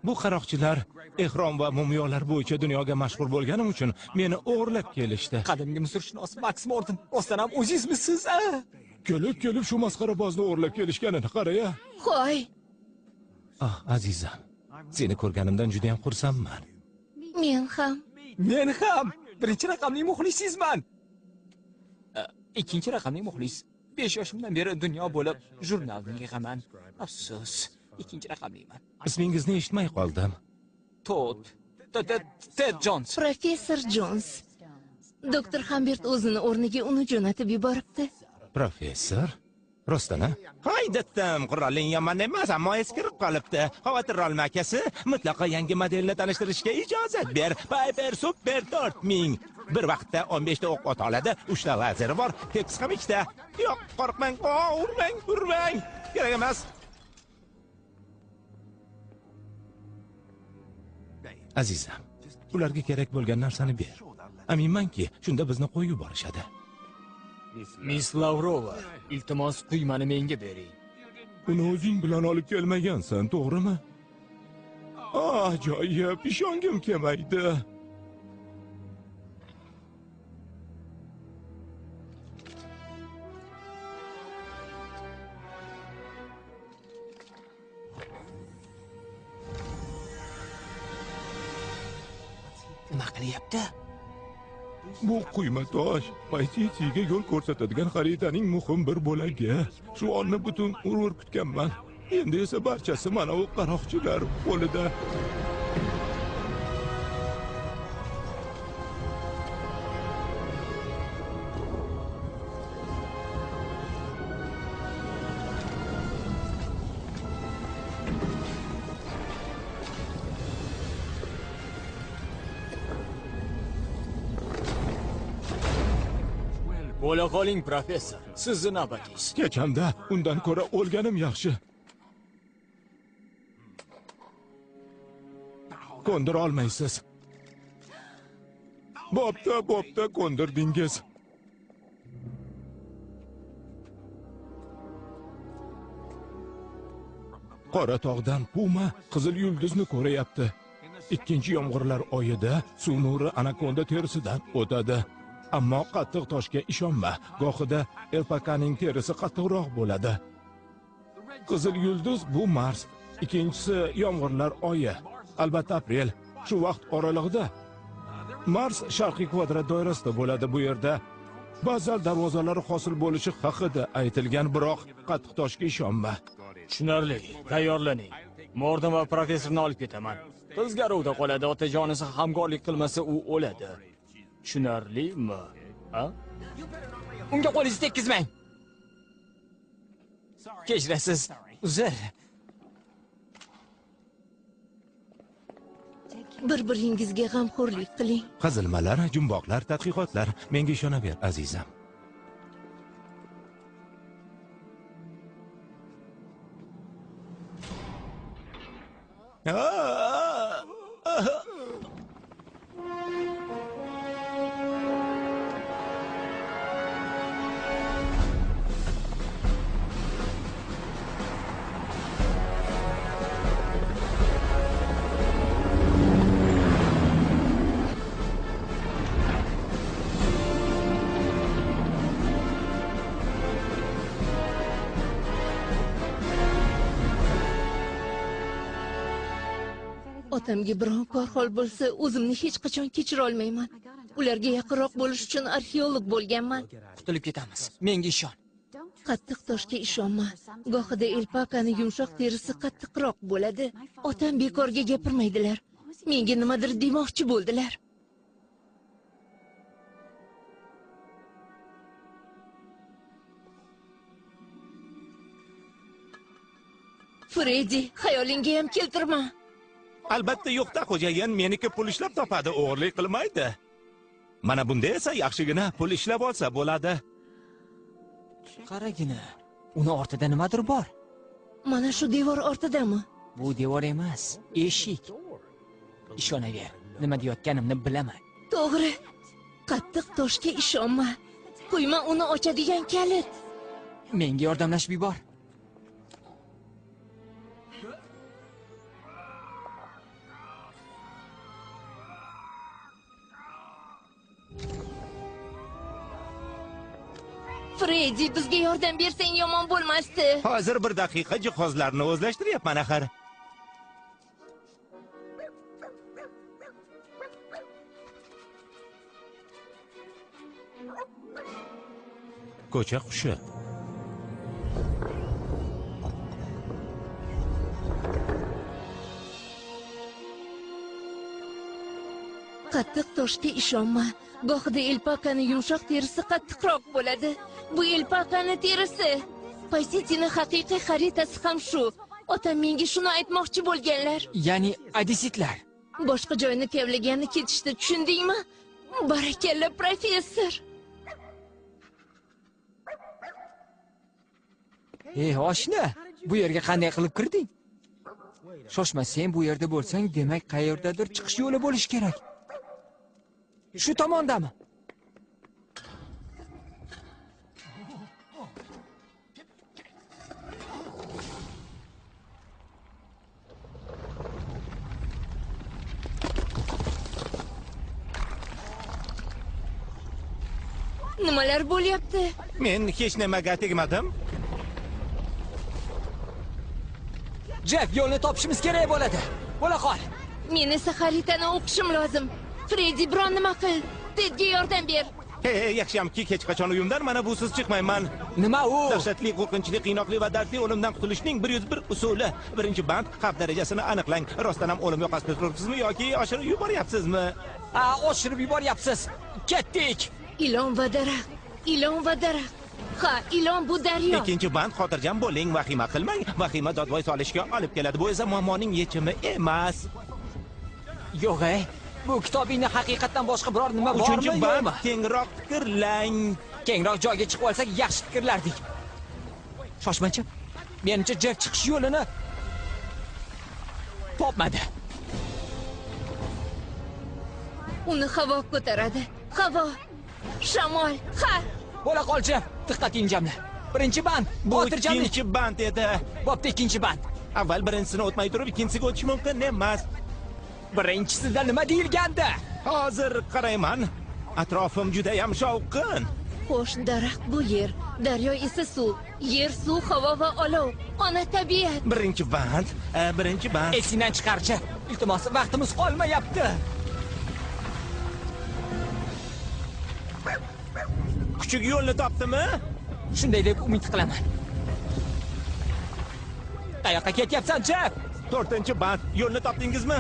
[SPEAKER 2] Bu qaroqchilar ehrom va mumiyolar bo'yicha dunyoga mashhur bo'lganim uchun meni o'g'irlab kelishdi.
[SPEAKER 3] Qadimgi misrshunos Max Morden, rostdan ham o'zingizmisiz?
[SPEAKER 2] Kelib shu masxarabozni o'g'irlab kelishganini qara-ya.
[SPEAKER 4] Qo'y.
[SPEAKER 2] Ah, azizam, seni ko'rganimdan juda ham xursandman.
[SPEAKER 4] Men ham.
[SPEAKER 3] Men ham birinchi raqamli muxlisingizman. Ikkinchi raqamli muxlis. 5 yoshimdan beri dunyo bo'lib jurnalni yig'aman. Afsus, ikkinchi raqamliman.
[SPEAKER 2] Ismingizni eshitmay qoldim.
[SPEAKER 3] Todd. Ted Jones.
[SPEAKER 4] Professor Jones. Doktor Hambert o'zini o'rniga uni jo'natib yuboribdi.
[SPEAKER 2] Professor? Rostdan-a?
[SPEAKER 6] Hay detdim, qurolling yomon emas, ammo eskirib qolibdi. Xavotir olma akasi, mutlaqo yangi modelni tanishtirishga ijozat ber. Piper Super 4000. Bir vaqtda 15 ta o'q ota oladi, 3 ta lazeri bor, tepkisi ham 2 ta. Yo'q, qo'rqmang, urmang, urmang. Kerak emas.
[SPEAKER 2] Azizam, ularga kerak bo'lgan narsani ber. Aminmanki, shunda bizni qo'yib yuborishadi.
[SPEAKER 5] Miss Lavrova, iltimos quymani menga bering.
[SPEAKER 2] Uni o'zing bilan olib kelmagansan, to'g'rimi? Ajoyib, ishongim kelmaydi.
[SPEAKER 3] Nima qilyapti?
[SPEAKER 2] Bu quyma tosh Paysitiga yo'l ko'rsatadigan xaritaning muhim bir bo'lagi. Shu onni butun umr kutganman. Endi esa barchasi mana u qaroqchilar qo'lida.
[SPEAKER 5] Bo'la qoling, professor. Sizni navbatingiz.
[SPEAKER 2] Kechamda undan ko'ra o'lganim yaxshi. Ko'ndira olmaysiz. Bo'pti, bo'pti, ko'ndirdingiz. Qora tog'dan puma qizil yulduzni ko'rayapti. Ikkinchi yomg'irlar oyida suv nuri anakonda terisidan o'tadi. Ammo qattiq toshga ishonma. Gohida alpakaning terisi qattiqroq bo'ladi. Qizil yulduz bu Mars, ikkinchisi yomg'irlar oyi, albatta aprel. Shu vaqt oralig'ida Mars sharqiy kvadrat doirasida bo'ladi. Bu yerda bazalt darvozalari hosil bo'lishi haqida aytilgan, biroq qattiq toshga ishonma.
[SPEAKER 5] Tushunarli. Tayyorlaning. Morden va professorni olib ketaman. Qiz garovda qoladi, otajonisi hamkorlik qilmasa u o'ladi. Tushunarlimi? Ha?
[SPEAKER 3] Unga qo'lingizni tekkizmang. Kechirasiz, uzr.
[SPEAKER 4] Bir-biringizga g'amxo'rlik qiling.
[SPEAKER 2] Qazilmalar, jumboqlar, tadqiqotlar. Menga ishonaver, azizam.
[SPEAKER 4] Otamga biron korxol bo'lsa, o'zimni hech qachon kechira olmayman. Ularga yaqinroq bo'lish uchun arxeolog bo'lganman.
[SPEAKER 3] Qutulib ketamiz. Menga ishon.
[SPEAKER 4] Qattiq toshga ishonma. Gohida elpakani yumshoq terisi qattiqroq bo'ladi. Otam bekorga gapirmaydilar. Menga nimadir demoqchi bo'ldilar. Freddi, xayolingga ham keltirma.
[SPEAKER 2] Albatta yo'qda, xo'jayin meniki pul ishlab topadi, o'g'irlik qilmaydi. Mana bunda esa yaxshigina pul ishlab olsa bo'ladi.
[SPEAKER 3] Qaragina, uni ortida nimadir bor.
[SPEAKER 4] Mana shu devor ortidami?
[SPEAKER 3] Bu devor emas, eshik. Ishonaver, nima deyotganimni bilaman.
[SPEAKER 4] To'g'ri. Qattiq toshga ishonma. Quyma uni ochadigan kalit.
[SPEAKER 3] Menga yordamlashib yubor.
[SPEAKER 4] Freddi, bizga yordam bersang yomon bo'lmasdi.
[SPEAKER 2] Hozir bir daqiqa jihozlarni o'zlashtiryapman axir. Ko'cha qushi.
[SPEAKER 4] Qattiq toshga ishonma. Gohida elpakani yumshoq terisi qattiqroq bo'ladi. Bu elpakani terisi. Paysitining haqiqiy xaritasi ham shu. Otam menga shuni aytmoqchi bo'lganlar.
[SPEAKER 3] Ya'ni odessitlar.
[SPEAKER 4] Boshqa joyni kavlagani ketishdi, tushundingmi? Barakalla, professor.
[SPEAKER 3] Ey, oshna, bu yerga qanday qilib kirding? Shoshma, sen bu yerda bo'lsang, demak qayerdadir chiqish yo'li bo'lishi kerak. Shu tomondami?
[SPEAKER 4] Nimalar bo'lyapti?
[SPEAKER 2] Men hech nimaga tegmadim.
[SPEAKER 3] Jeff, yo'lni topishimiz kerak bo'ladi. Bo'la qol.
[SPEAKER 4] Men esa xaritani o'qishim lozim. Freddi, biron nima qil. Tedga yordam ber.
[SPEAKER 2] Hey, yaxshiyamki hech qachon uyimdan mana busiz chiqmayman.
[SPEAKER 3] Nima u?
[SPEAKER 2] Dahshatli, qo'rqinchli, qiynoqli va dardli o'limdan qutulishning 101 usuli. Birinchi band, xavf darajasini aniqlang. Rostdan ham o'lim yoqasida turibsizmi yoki oshirib yuboryapsizmi?
[SPEAKER 3] Ha, oshirib yuboryapsiz. Ketdik.
[SPEAKER 4] Ilon va daraxt. Ilon va daraxt. Ha, ilon bu daryo.
[SPEAKER 2] Ikkinchi band, xotirjam bo'ling, vahima qilmang. Vahima dodvoy solishga olib keladi. Bu esa muammoning yechimi emas.
[SPEAKER 3] Yo'q, bu kitobingni haqiqatdan boshqa biror nima bormi?
[SPEAKER 2] Uchinchi band, kengroq fikrlang.
[SPEAKER 3] Kengroq joyga chiqib olsak yaxshi fikrlardik. Shoshmachi. Menimcha Jeff chiqish yo'lini topmadi.
[SPEAKER 4] Uni havo ko'taradi. Havo, shamol, ha.
[SPEAKER 3] Bo'la qol, Jeff, diqqatingni jamla. Birinchi band, xotirjamlik.
[SPEAKER 2] Ikkinchi band edi.
[SPEAKER 3] Bo'pti, ikkinchi band.
[SPEAKER 2] Avval birinchisini o'tmay turib ikkinchisiga o'tish mumkin emas.
[SPEAKER 3] Birinchisida nima deyilgandi?
[SPEAKER 2] Hozir qarayman. Atrofim juda ham shovqin.
[SPEAKER 4] Xo'sh, daraxt bu yer, daryo esa suv, yer, suv, havo va olov, ona tabiat.
[SPEAKER 2] Birinchi band, birinchi band.
[SPEAKER 3] Esingdan chiqarchi. Iltimos, vaqtimiz qolmayapti.
[SPEAKER 2] Kuchuk yo'lni topdimi?
[SPEAKER 3] Shunday deb umid qilaman. Qayoqqa ketyapsan, Jeff?
[SPEAKER 2] 4-band, yo'lni topdingizmi?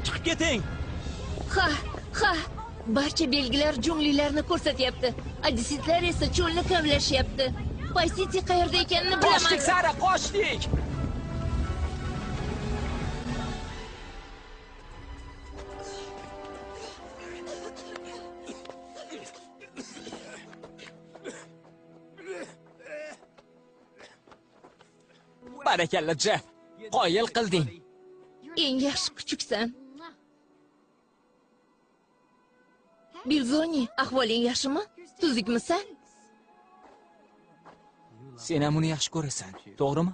[SPEAKER 6] Chiqib keting.
[SPEAKER 4] Ha, ha. Barcha belgilar junglilarni ko'rsatyapti. Odessitlar esa cho'lni kavlashyapti. Paysiti qayerda ekanini bilaman.
[SPEAKER 3] Qochdik, Sara, qochdik. Barakalla, Jeff. Qoyil qilding.
[SPEAKER 4] Eng yaxshi kuchuksan. Bilzoni, ahvoling yaxshimi? Tuzukmisan?
[SPEAKER 3] Sen ham uni yaxshi ko'rasan, to'g'rimi?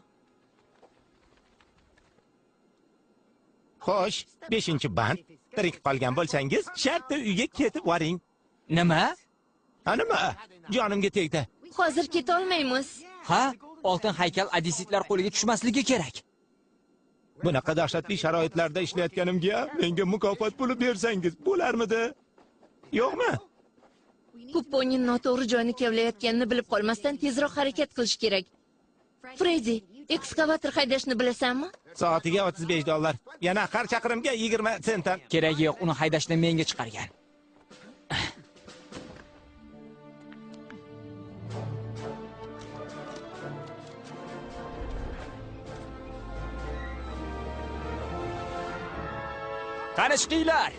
[SPEAKER 6] Xo'sh, 5-band. Tirik qolgan bo'lsangiz, shartta uyga ketib boring.
[SPEAKER 3] Nima?
[SPEAKER 6] Ha, nima? Jonimga tegdi.
[SPEAKER 4] Hozir keta olmaymiz.
[SPEAKER 3] Ha, oltin haykal odessitlar qo'liga tushmasligi kerak.
[SPEAKER 6] Bunaqa dahshatli sharoitlarda ishlayotganimga menga mukofot puli bersangiz bo'larmidi? Yo'qmi?
[SPEAKER 4] Kuponing noto'g'ri joyni kavlayotganini bilib qolmasdan tezroq harakat qilish kerak. Freddi, ekskavator haydashni bilasanmi?
[SPEAKER 6] Soatiga $35. Yana har chaqirimga 20 sentdan.
[SPEAKER 3] Keragi yo'q, uni haydashni menga chiqargan. Qani chiqinglar.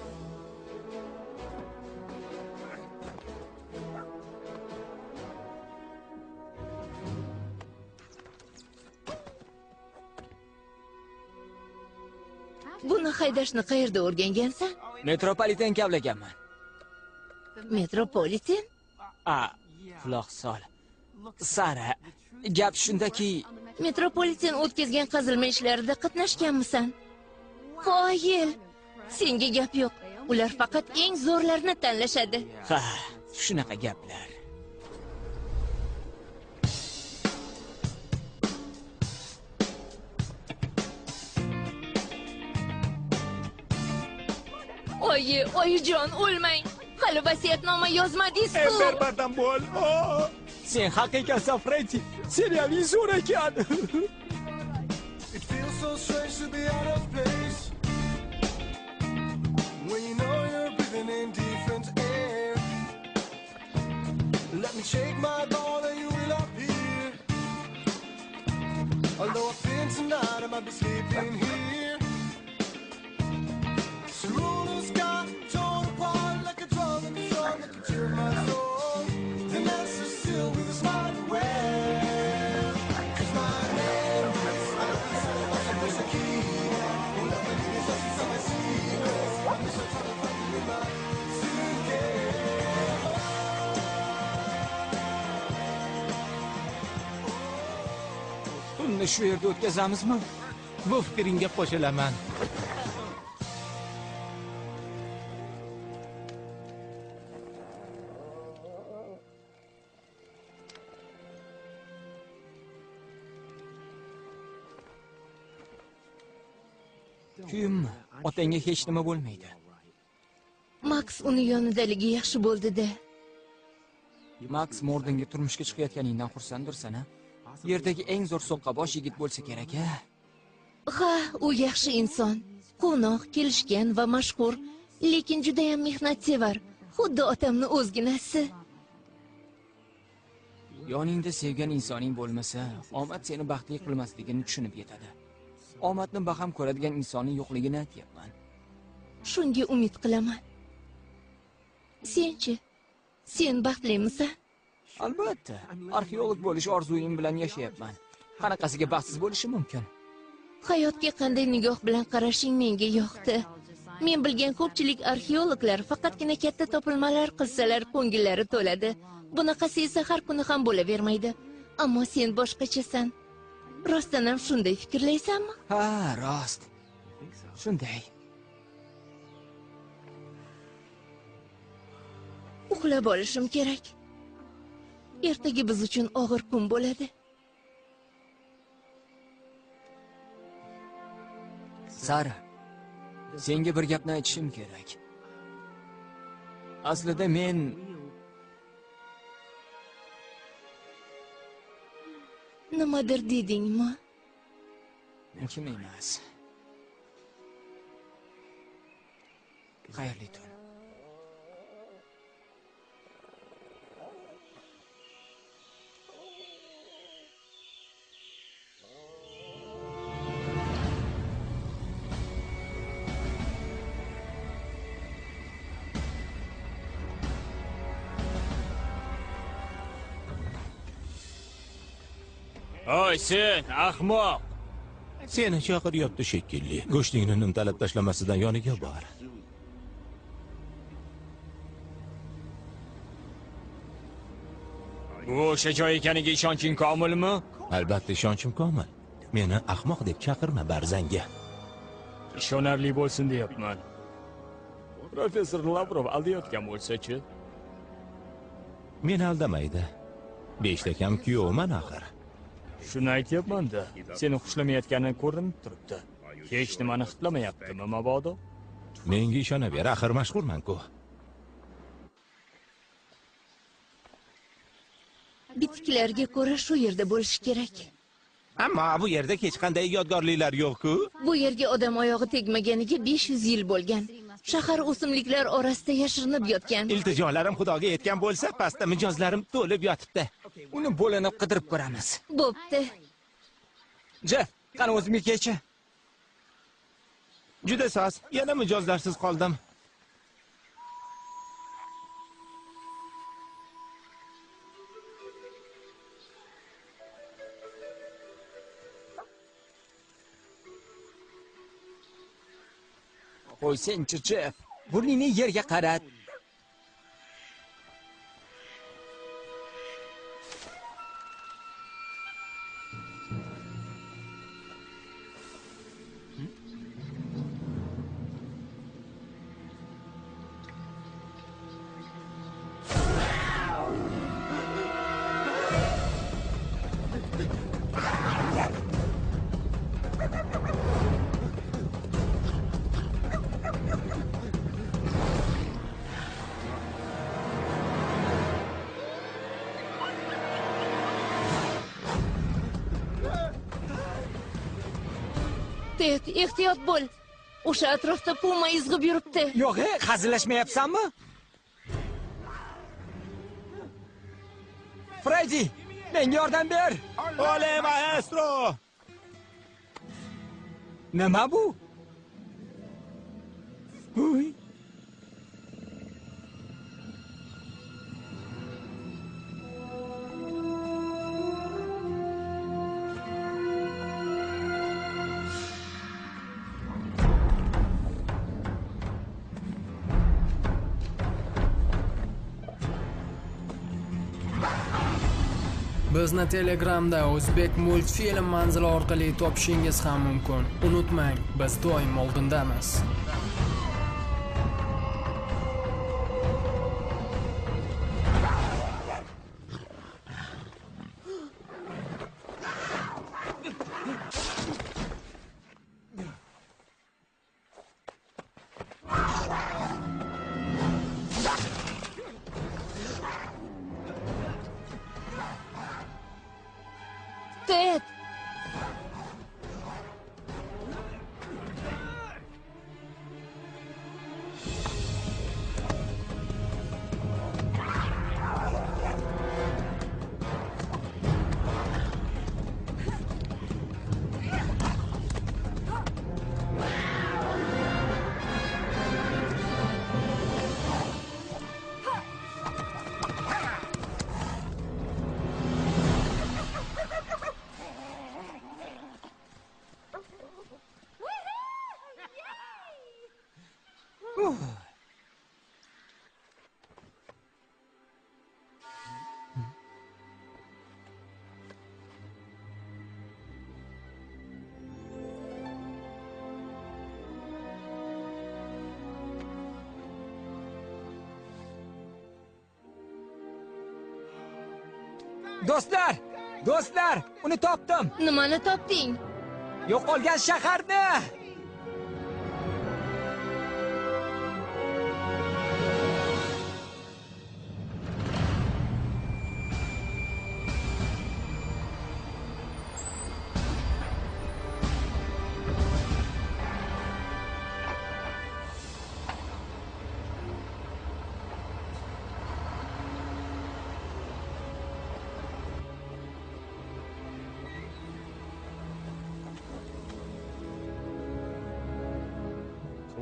[SPEAKER 4] Buni haydashni qayerda o'rgangansan?
[SPEAKER 3] Metropoliten kavlaganman.
[SPEAKER 4] Metropoliten?
[SPEAKER 3] A, quloq sol. Sara, gap shundaki,
[SPEAKER 4] Metropoliten o'tkazgan qazilma ishlarida qatnashganmisan? Qoyil. Senga gap yo'q. Ular faqat eng zo'rlarini tanlashadi.
[SPEAKER 3] Ha, shunaqa gaplar.
[SPEAKER 4] Oyi, oyijon, o'lmang. Hali vasiyatnoma yozmadingiz-ku.
[SPEAKER 6] Ember bardam bo'l.
[SPEAKER 3] Sen haq ekansan, Freddi. Serialing zo'r ekan.
[SPEAKER 7] It feels so strange to be out of place when you know you're breathing in different air. Let me shake my ball and you will appear. Although I think tonight I might be sleeping here. Through the sky, torn apart like a drum in the sun that could tear my soul. The answer's still with a smile away. 'Cause my name is
[SPEAKER 3] Tunni shu yerda o'tkazamizmi?
[SPEAKER 6] Bu fikringga qo'shilaman.
[SPEAKER 3] Kuyinma, otangga hech nima bo'lmaydi.
[SPEAKER 4] Max uni yonidaligi yaxshi bo'ldi-da.
[SPEAKER 3] Max Mordonga turmushga chiqayotganingdan xursanddirsan, a? Yerdagi eng zo'r so'qqabosh yigit bo'lsa kerak, a?
[SPEAKER 4] Ha, u yaxshi inson. Quvnoq, kelishgan va mashhur, lekin juda ham mehnatsevar. Xuddi otamni o'zginasi.
[SPEAKER 3] Yoningda sevgan insoning bo'lmasa, omad seni baxtli qilmasligini tushunib yetadi. Omadni baham ko'radigan insonning yo'qligini aytyapman.
[SPEAKER 4] Shunga umid qilaman. Senchi? Sen baxtlimisan?
[SPEAKER 3] Albatta, arxeolog bo'lish orzuyim bilan yashayapman. Qanaqasiga baxtsiz bo'lishim mumkin?
[SPEAKER 4] Hayotga qanday nigoh bilan qarashing menga yoqdi. Men bilgan ko'pchilik arxeologlar faqatgina katta topilmalar qilsalar ko'ngillari to'ladi. Bunaqasi esa har kuni ham bo'lavermaydi. Ammo sen boshqachasan. Rostdan ham shunday fikrlaysanmi?
[SPEAKER 3] Ha, rost. Shunday.
[SPEAKER 4] Uxlab olishim kerak. Ertaga biz uchun og'ir kun bo'ladi.
[SPEAKER 3] Sara, senga bir gapni aytishim kerak. Aslida men
[SPEAKER 4] nimadir dedingmi?
[SPEAKER 3] Kim emas. Xayrli tun.
[SPEAKER 5] Oy sen, ahmoq!
[SPEAKER 2] Seni chaqiryapti shekilli. Go'shtingni nimtalab tashlamasidan yoniga bor.
[SPEAKER 5] Bu o'sha joy ekaniga ishonching komilmi?
[SPEAKER 2] Albatta ishonchim komil. Meni ahmoq deb chaqirma barzanga.
[SPEAKER 5] Ishonarli bo'lsin deyapman. Professor Lavrov aldayotgan bo'lsa-chi?
[SPEAKER 2] Meni aldamaydi. Beshtakam kuyovman axir.
[SPEAKER 5] Shuni aytyapman-da, seni xushlamayotgani ko'rinib turibdi. Hech nimani hidlamayaptimi mabodo?
[SPEAKER 2] Menga ishonaver, axir mashhurman-ku.
[SPEAKER 4] Bitiklarga ko'ra shu yerda bo'lishi kerak.
[SPEAKER 6] Ammo bu yerda hech qanday yodgorliklar yo'q-ku.
[SPEAKER 4] Bu yerga odam oyog'i tegmaganiga 500 yil bo'lgan. Shahar o'simliklar orasida yashirinib yotgan.
[SPEAKER 6] Iltijolarim Xudoga yetgan bo'lsa, pastda mijozlarim to'lib yotibdi.
[SPEAKER 3] Uni bo'linib qidirib ko'ramiz.
[SPEAKER 4] Bo'pti.
[SPEAKER 3] Jeff, qani o'zimga kelchi.
[SPEAKER 6] Juda soz, yana mijozlarsiz qoldim.
[SPEAKER 3] Qo'ysangchi, Jeff, burningni yerga qarat.
[SPEAKER 4] Ted, ehtiyot bo'l. O'sha atrofda puma izg'ib yuribdi.
[SPEAKER 3] Yo'q, hazillashmayapsanmi? Freddy, menga yordam ber.
[SPEAKER 6] Ole maestro!
[SPEAKER 3] Nima bu? Uy.
[SPEAKER 1] Bizni Telegramda O'zbek multfilm manzili orqali topishingiz ham mumkin. Unutmang, biz doim oldindamiz.
[SPEAKER 4] Ted!
[SPEAKER 3] Do'stlar, do'stlar, uni topdim.
[SPEAKER 4] Nimani topding?
[SPEAKER 3] Yo'qolgan shaharni.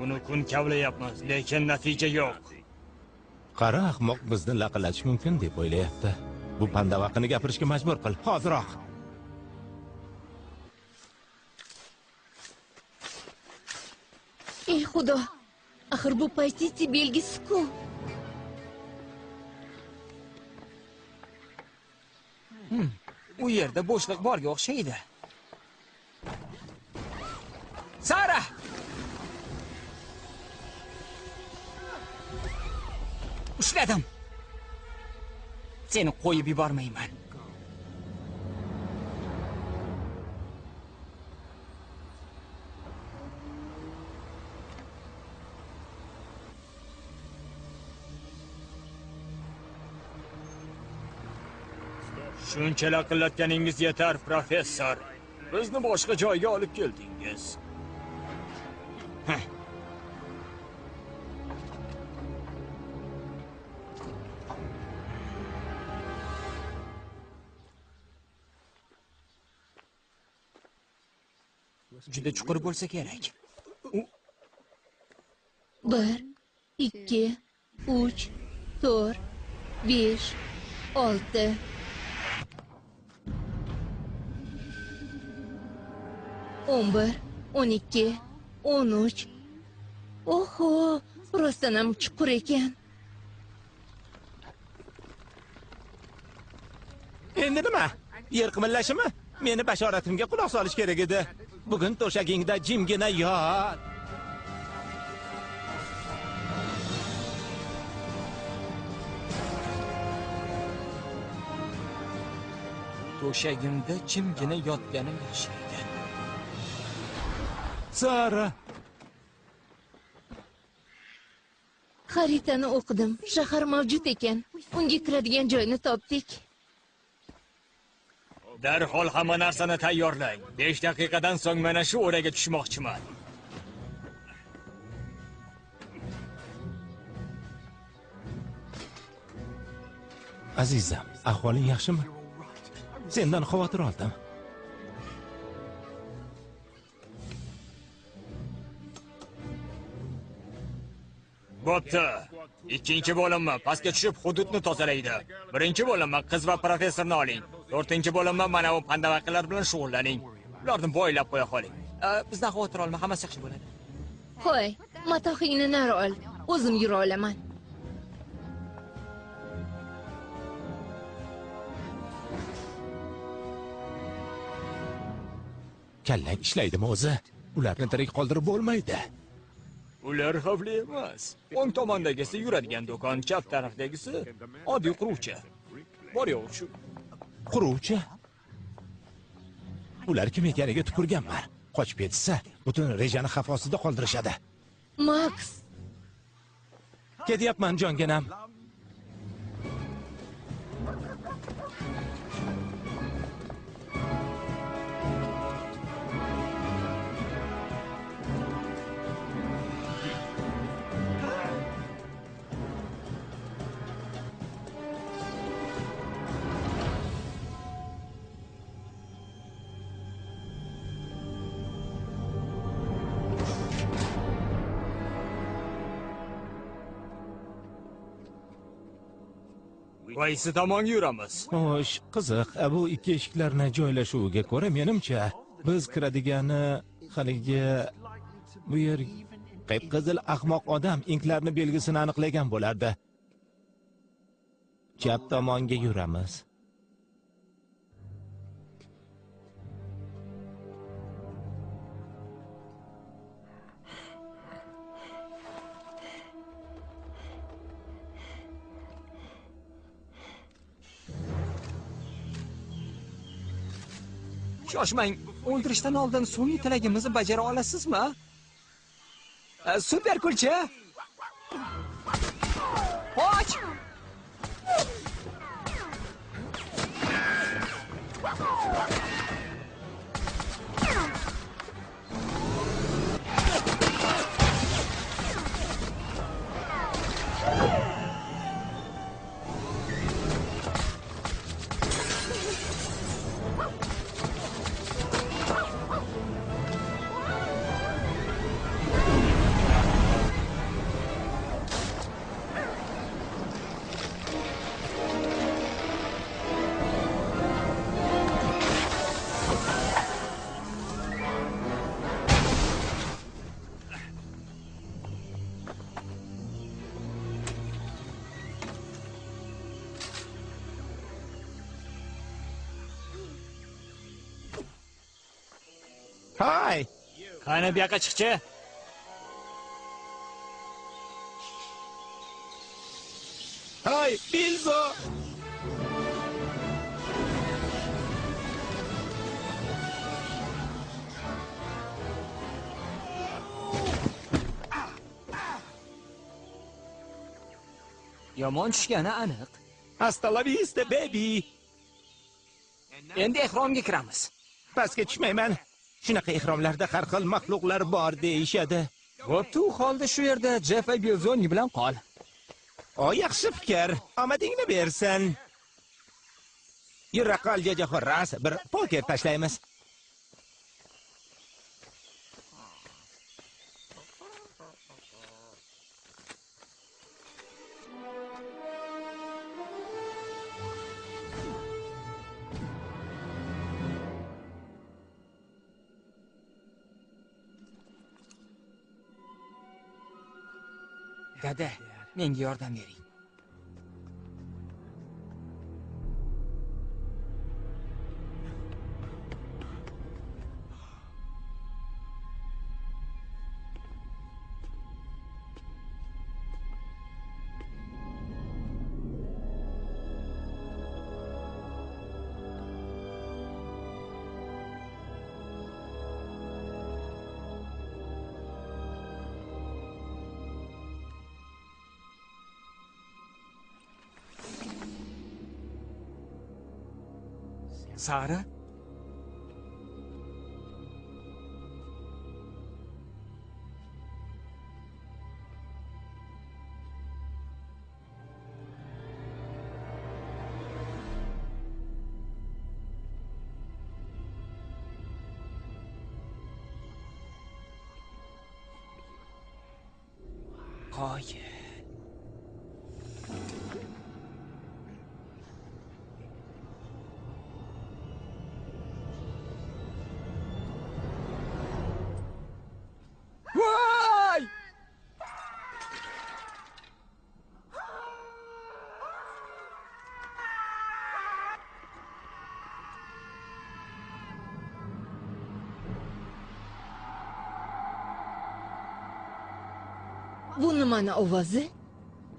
[SPEAKER 5] Uni kun kavlayapmiz, lekin natija yo'q.
[SPEAKER 6] Qara, ahmoq bizni laqillatish mumkin deb o'ylayapti. Bu pandavaqini gapirishga majbur qil, hoziroq.
[SPEAKER 4] Ey Xudo, axir bu Paysiti belgisi-ku.
[SPEAKER 3] U yerda bo'shliq borga o'xshaydi. Sara! Ushladim. Seni qo'yib yubormayman.
[SPEAKER 5] Shuncha laqillatganingiz yetar, professor. Bizni boshqa joyga olib keldingiz.
[SPEAKER 3] Juda chuqur bo'lsa kerak.
[SPEAKER 4] 1, 2, 3, 4, 5, 6. 11, 12, 13. Oho, rostdan ham chuqur ekan.
[SPEAKER 6] Endi nima? Yer qimillashimi? Meni bashoratimga quloq solish kerak edi. Bugun to'shagingda jimgina yot.
[SPEAKER 3] To'shagimda jimgina yotganim yaxshi edi.
[SPEAKER 6] Sara!
[SPEAKER 4] Xaritani o'qidim. Shahar mavjud ekan. Unga kiradigan joyni topdik.
[SPEAKER 5] Darhol hamma narsani tayyorlang. 5 daqiqadan so'ng mana shu o'raga tushmoqchiman.
[SPEAKER 6] Azizam, ahvoling yaxshimi? Sendan xavotir oldim.
[SPEAKER 5] Bo'pti. 2 bo'linma pastga tushib hududni tozalaydi. 1 bo'linma qiz va professorni oling. 4 bo'linma mana bu pandavaqlar bilan shug'ullaning. Ularni boylab qo'ya qoling.
[SPEAKER 3] Bizdan xavotir olma, hammasi yaxshi bo'ladi.
[SPEAKER 4] Qo'y, matohingni nari ol. O'zim yura olaman.
[SPEAKER 6] Kallang ishlaydimi o'zi? Ularni tirik qoldirib bo'lmaydi.
[SPEAKER 5] Ular xavfli emas. O'ng tomondagisi yuradigan do'kon, chap tarafdagisi oddiy quruvchi. Bor yo'q shu.
[SPEAKER 6] Quruvchi? Ular kim ekaniga tupurganman. Qochib ketsa, butun rejani xavf ostida qoldirishadi.
[SPEAKER 4] Max.
[SPEAKER 6] Ketyapman jonginam.
[SPEAKER 5] Qaysi tomonga yuramiz?
[SPEAKER 6] Xo'sh, qiziq. Bu ikki eshiklarni joylashuviga ko'ra, menimcha, biz kiradigani haligi bu yer qip-qizil ahmoq odam inklarni belgisini aniqlagan bo'lardi. Chap tomonga yuramiz.
[SPEAKER 3] Shoshmang, o'ldirishdan oldin so'nggi tilagimizni bajara olasizmi? Super kulcha. Qoch!
[SPEAKER 6] Hay!
[SPEAKER 5] Qani bu yoqqa chiqchi.
[SPEAKER 6] Hay, Bilzo!
[SPEAKER 3] Yomon tushgani aniq.
[SPEAKER 6] Hasta la vista, baby.
[SPEAKER 3] Endi ehromga kiramiz.
[SPEAKER 6] Pastga tushmayman. Shunaqa ehromlarda har xil maxluqlar bor deyishadi.
[SPEAKER 3] Bo'pti, u holda shu yerda Jeff va Bilzoni bilan qol.
[SPEAKER 6] O, yaxshi fikr. Omadingni bersin. Yura qol, jo'ja xo'roz, bir poker tashlaymiz.
[SPEAKER 3] Dada, menga yordam bering. Sara? Qoyil. Voy!
[SPEAKER 4] Bu nimani ovozi?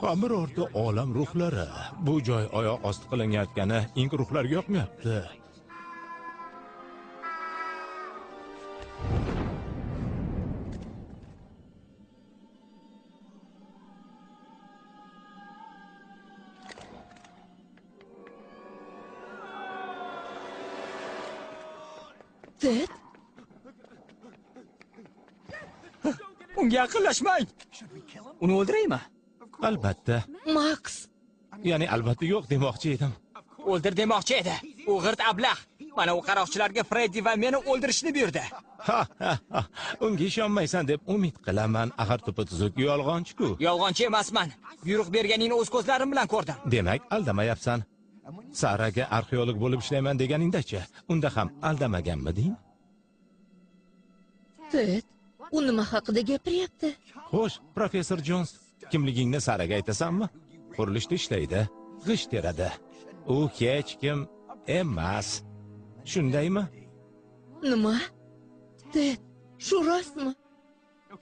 [SPEAKER 2] Qamir orti olam ruhlari. Bu joy oyoq osti qilinayotgani ink ruhlarga yoqmayapti.
[SPEAKER 4] Ted?
[SPEAKER 3] Unga yaqinlashmang. Uni o'ldiraymi?
[SPEAKER 2] Albatta.
[SPEAKER 4] Max.
[SPEAKER 2] Ya'ni albatta yo'q demoqchi edim.
[SPEAKER 3] O'ldir demoqchi edi. U g'irt ablah. Mana u qaroqchilarga Freddi va meni o'ldirishni buyurdi.
[SPEAKER 2] Ha, ha, ha. Unga ishonmaysan deb umid qilaman. Axir tupa-tuzuk yolg'onchi-ku.
[SPEAKER 3] Yolg'onchi emasman. Buyruq berganingni o'z ko'zlarim bilan ko'rdim.
[SPEAKER 2] Demak, aldamayapsan. Saraga arxeolog bo'lib ishlayman deganingda-chi, unda ham aldamaganmiding?
[SPEAKER 4] Ted, u nima haqida gapiryapti?
[SPEAKER 2] Xo'sh, professor Jones, kimligingni Saraga aytasanmi? Qurilishda ishlaydi, g'isht teradi. U hech kim emas. Shundaymi?
[SPEAKER 4] Nima? Ted, shu rostmi?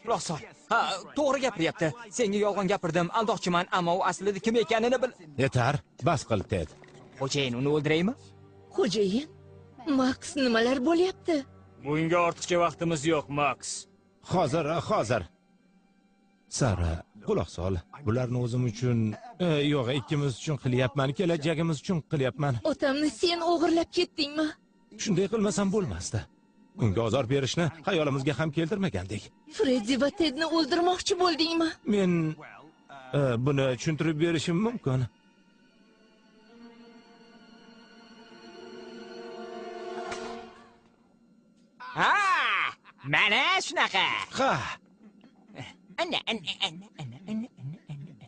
[SPEAKER 3] Quloq sol. Ha, to'g'ri gapiryapti. Senga yolg'on gapirdim, aldoqchiman, ammo u aslida kim ekanini bil.
[SPEAKER 2] Yetar, bas qil, Ted.
[SPEAKER 3] Xo'jayin, uni o'ldiraymi?
[SPEAKER 4] Xo'jayin, Max, nimalar bo'lyapti?
[SPEAKER 5] Bunga ortiqcha vaqtimiz yo'q, Max.
[SPEAKER 2] Hozir, hozir. Sara, quloq sol. Bularni o'zim uchun, yo'q, ikkimiz uchun qilyapman, kelajagimiz uchun qilyapman.
[SPEAKER 4] Otamni sen o'g'irlab ketdingmi?
[SPEAKER 2] Shunday qilmasam bo'lmasdi. Unga ozor berishni xayolimizga ham keltirmagandik.
[SPEAKER 4] Freddi va Tedni o'ldirmoqchi bo'ldingmi?
[SPEAKER 2] Men buni tushuntirib berishim mumkin.
[SPEAKER 3] Ha, mana shunaqa.
[SPEAKER 2] Ha.
[SPEAKER 3] Ana, ana, ana, ana, ana, ana.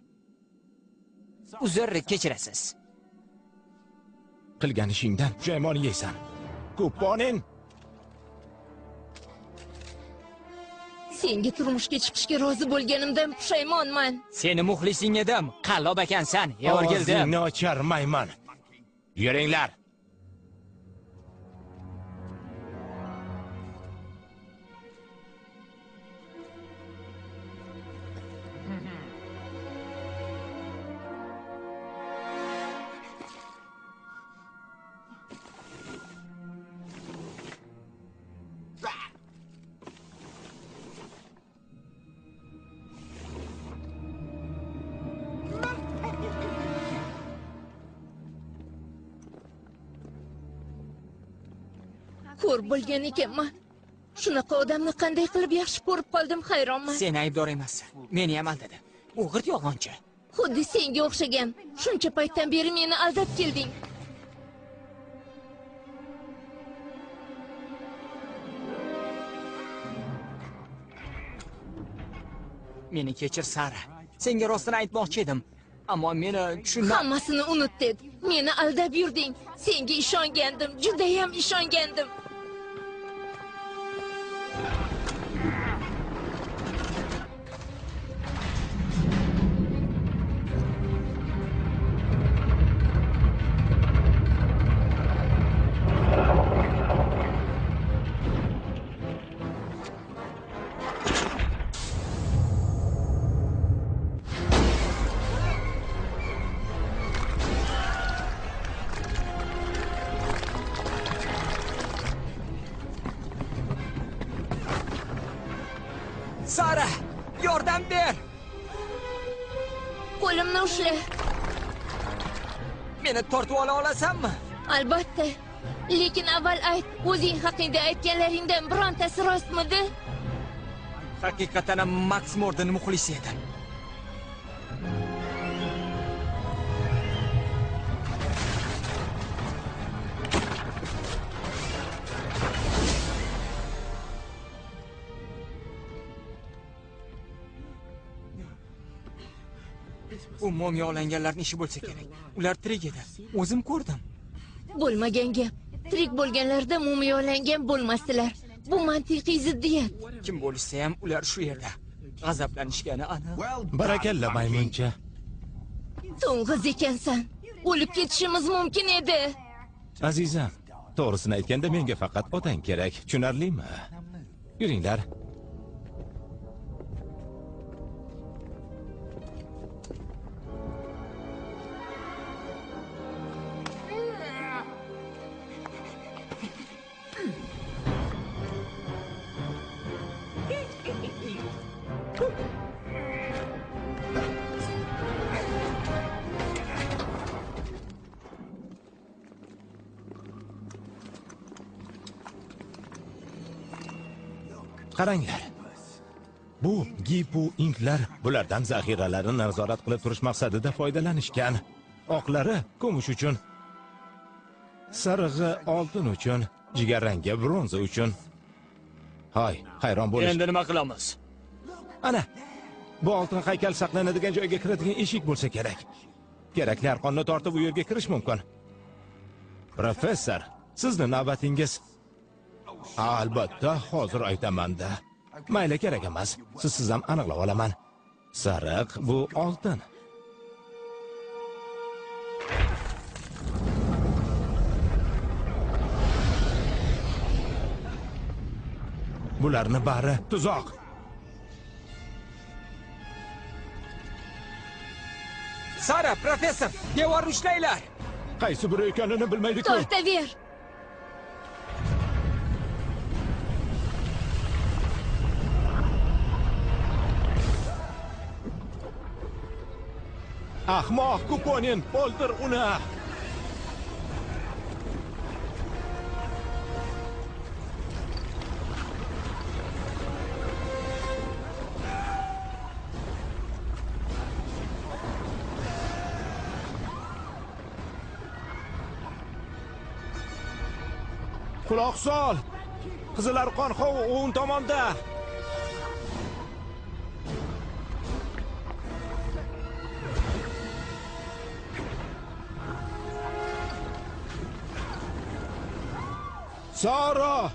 [SPEAKER 3] Uzr, kechirasiz.
[SPEAKER 2] Qilgan ishingdan pushaymon yeysan. Kuponin.
[SPEAKER 4] Senga turmushga chiqishga rozi bo'lganimdan pushaymonman.
[SPEAKER 3] Seni muxlising edim, qallob ekansan, yorgildim.
[SPEAKER 2] Og'zingni ocharmayman. Yuringlar.
[SPEAKER 4] Ko'r bo'lgan ekanman. Shunaqa odamni qanday qilib yaxshi ko'rib qoldim, hayronman.
[SPEAKER 3] Sen aybdor emassan. Meni ham aldadi. U g'irt yolg'onchi.
[SPEAKER 4] Xuddi senga o'xshagan. Shuncha paytdan beri meni aldab kelding.
[SPEAKER 3] Meni kechir, Sara. Senga rostini aytmoqchi edim, ammo meni tushunma.
[SPEAKER 4] Hammasini unut ded. Meni aldab yurding. Senga ishongandim, juda ham ishongandim.
[SPEAKER 3] Sara, yordam ber.
[SPEAKER 4] Qo'limni ushla.
[SPEAKER 3] Meni tortib ola olasanmi?
[SPEAKER 4] Albatta. Lekin avval ayt, o'zing haqingda aytganlaringdan birontasi rostmidi?
[SPEAKER 3] Haqiqatan ham Max Morden muxlisi edim. U mo'miyovlanganlarning ishi bo'lsa kerak. Ular tirik edi. O'zim ko'rdim.
[SPEAKER 4] Bo'lmagan gap. Tirik bo'lganlarda mo'miyovlangan bo'lmasdilar. Bu mantiqiy ziddiyat.
[SPEAKER 3] Kim bo'lsa ham ular shu yerda. G'azablanishgani aniq.
[SPEAKER 2] Barakalla maymuncha.
[SPEAKER 4] To'ng'iz ekansan. O'lib ketishimiz mumkin edi.
[SPEAKER 2] Azizam, to'g'risini aytganda menga faqat otang kerak. Tushunarlimi? Yuringlar. Qaranglar. Bu gipu inklar bulardan zaxiralarni nazorat qilib turish maqsadida foydalanishgan. Oqlari kumush uchun, sarig'i oltin uchun, jigarrangi bronza uchun. Hay, hayron bo'lish.
[SPEAKER 5] Endi nima qilamiz?
[SPEAKER 2] Ana, bu oltin haykal saqlanadigan joyga kiradigan eshik bo'lsa kerak. Kerakli arqonni tortib u yerga kirish mumkin. Professor, sizni navbatingiz. Albatta, hozir aytaman-da. Mayli, kerak emas. Sizsiz ham aniqlab olaman. Sariq bu oltin. Bularni bari tuzoq.
[SPEAKER 3] Sara, professor, devorni ushlanglar.
[SPEAKER 2] Qaysi biri ekanini bilmaydik-ku.
[SPEAKER 4] Tortaver.
[SPEAKER 2] Ahmoq Kuponin, o'ldir uni. Quloq sol. Qizil arqon o'ng tomonda. Sara!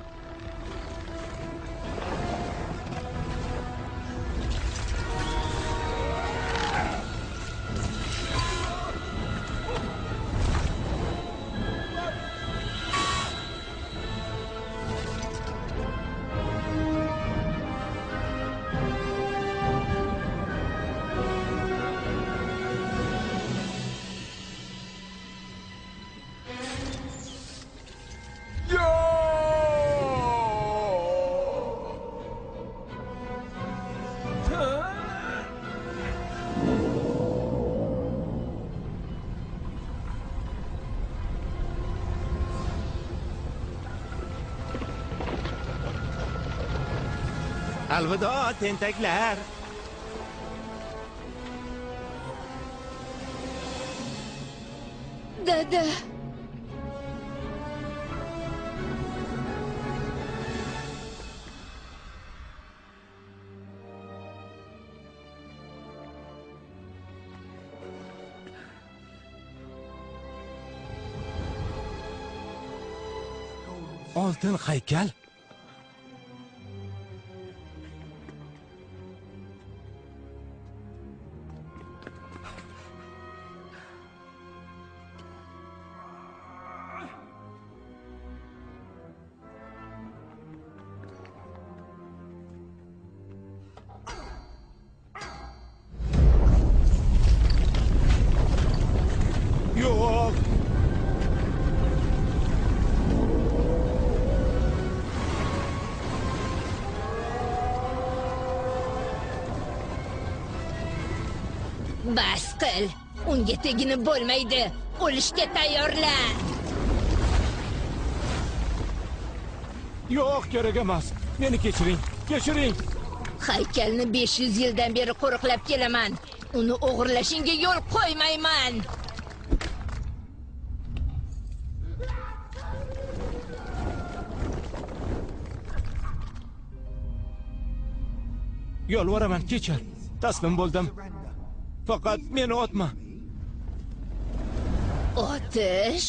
[SPEAKER 6] Alvido, tentaklar.
[SPEAKER 4] Dada.
[SPEAKER 6] Oltin haykal. Yo'q.
[SPEAKER 4] Bas qil. Unga teginib bo'lmaydi. O'lishga tayyorlan.
[SPEAKER 6] Yo'q, kerak emas. Meni kechiring. Kechiring.
[SPEAKER 4] Haykalni 500 yildan beri qo'riqlab kelaman. Uni o'g'irlashingga yo'l qo'ymayman.
[SPEAKER 6] Yolvoraman, kechir. Taslim bo'ldim. Faqat meni otma.
[SPEAKER 4] Otish?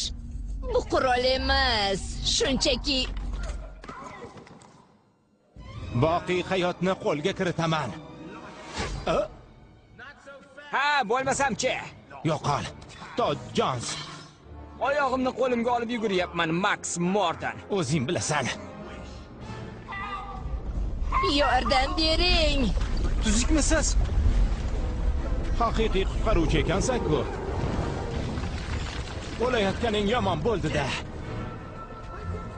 [SPEAKER 4] Bu qurol emas. Shunchaki
[SPEAKER 6] boqiy hayotni qo'lga kiritaman.
[SPEAKER 3] Ha, bo'lmasam-chi?
[SPEAKER 6] Yo'qol. Todd Jones.
[SPEAKER 3] Oyog'imni qo'limga olib yuguryapman, Max Morton.
[SPEAKER 6] O'zing bilasan.
[SPEAKER 4] Yordam bering.
[SPEAKER 3] Tuzukmisiz?
[SPEAKER 6] Haqiqiy qutqaruvchi ekansan-ku. O'layotganing yomon bo'ldi-da.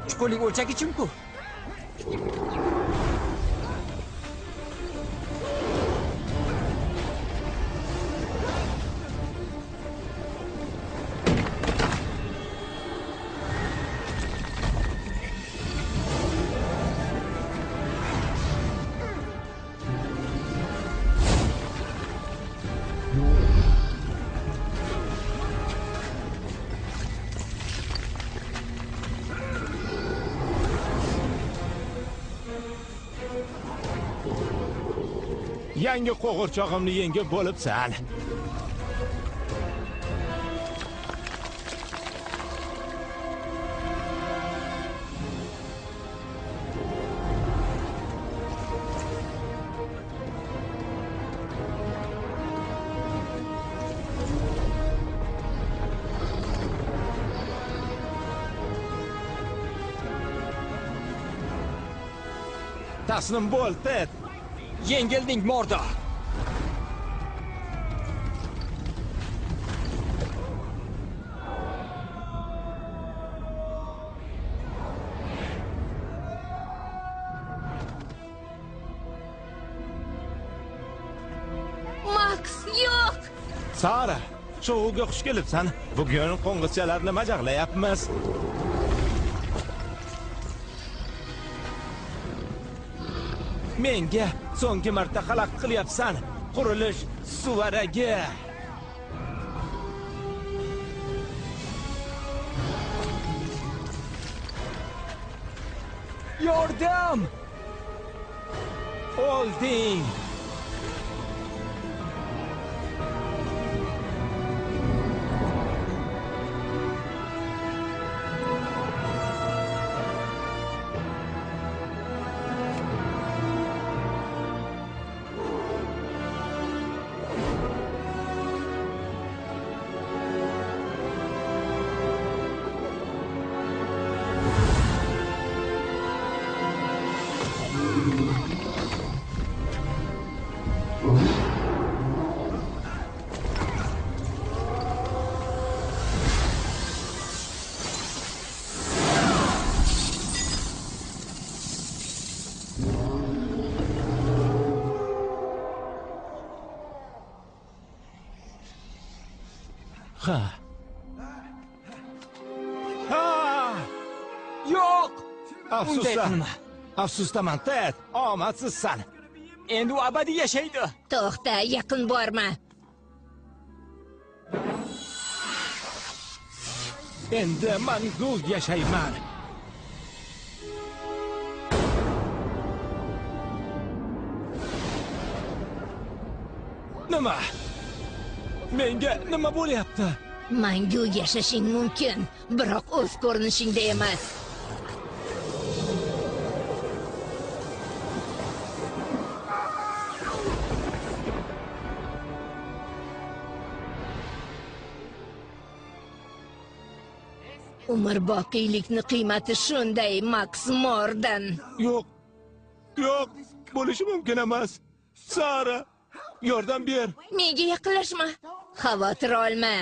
[SPEAKER 3] Chuqurlik o'lchagichim-ku.
[SPEAKER 6] Yangi qo'g'irchog'imni yengib bo'libsan. Taslim bo'l, Ted.
[SPEAKER 3] Yengilding, Mordo.
[SPEAKER 4] Max, yo'q.
[SPEAKER 6] Sara, shouga xush kelibsan. Bugun qo'ng'izchalarni majaqlayapmiz. Menga so'nggi marta xalaqit qilyapsan. Qurilish suvaragi.
[SPEAKER 3] Yordam!
[SPEAKER 6] O'lding. Ha. Ha!
[SPEAKER 3] Yo'q!
[SPEAKER 6] Afsusda. Afsusdaman, Ted. Omadsizsan.
[SPEAKER 5] Endi u abadiy yashaydi.
[SPEAKER 4] To'xta, yaqin borma.
[SPEAKER 6] Endi mangu yashayman. Nima? Menga nima bo'lyapti?
[SPEAKER 4] Mangu yashashing mumkin, biroq o'z ko'rinishingda emas. Umrboqiylikni qiymati shunday, Max Morden.
[SPEAKER 6] Yo'q. Yo'q, bo'lishi mumkin emas. Sara, yordam ber.
[SPEAKER 4] Menga yaqinlashma. Xavotir olma.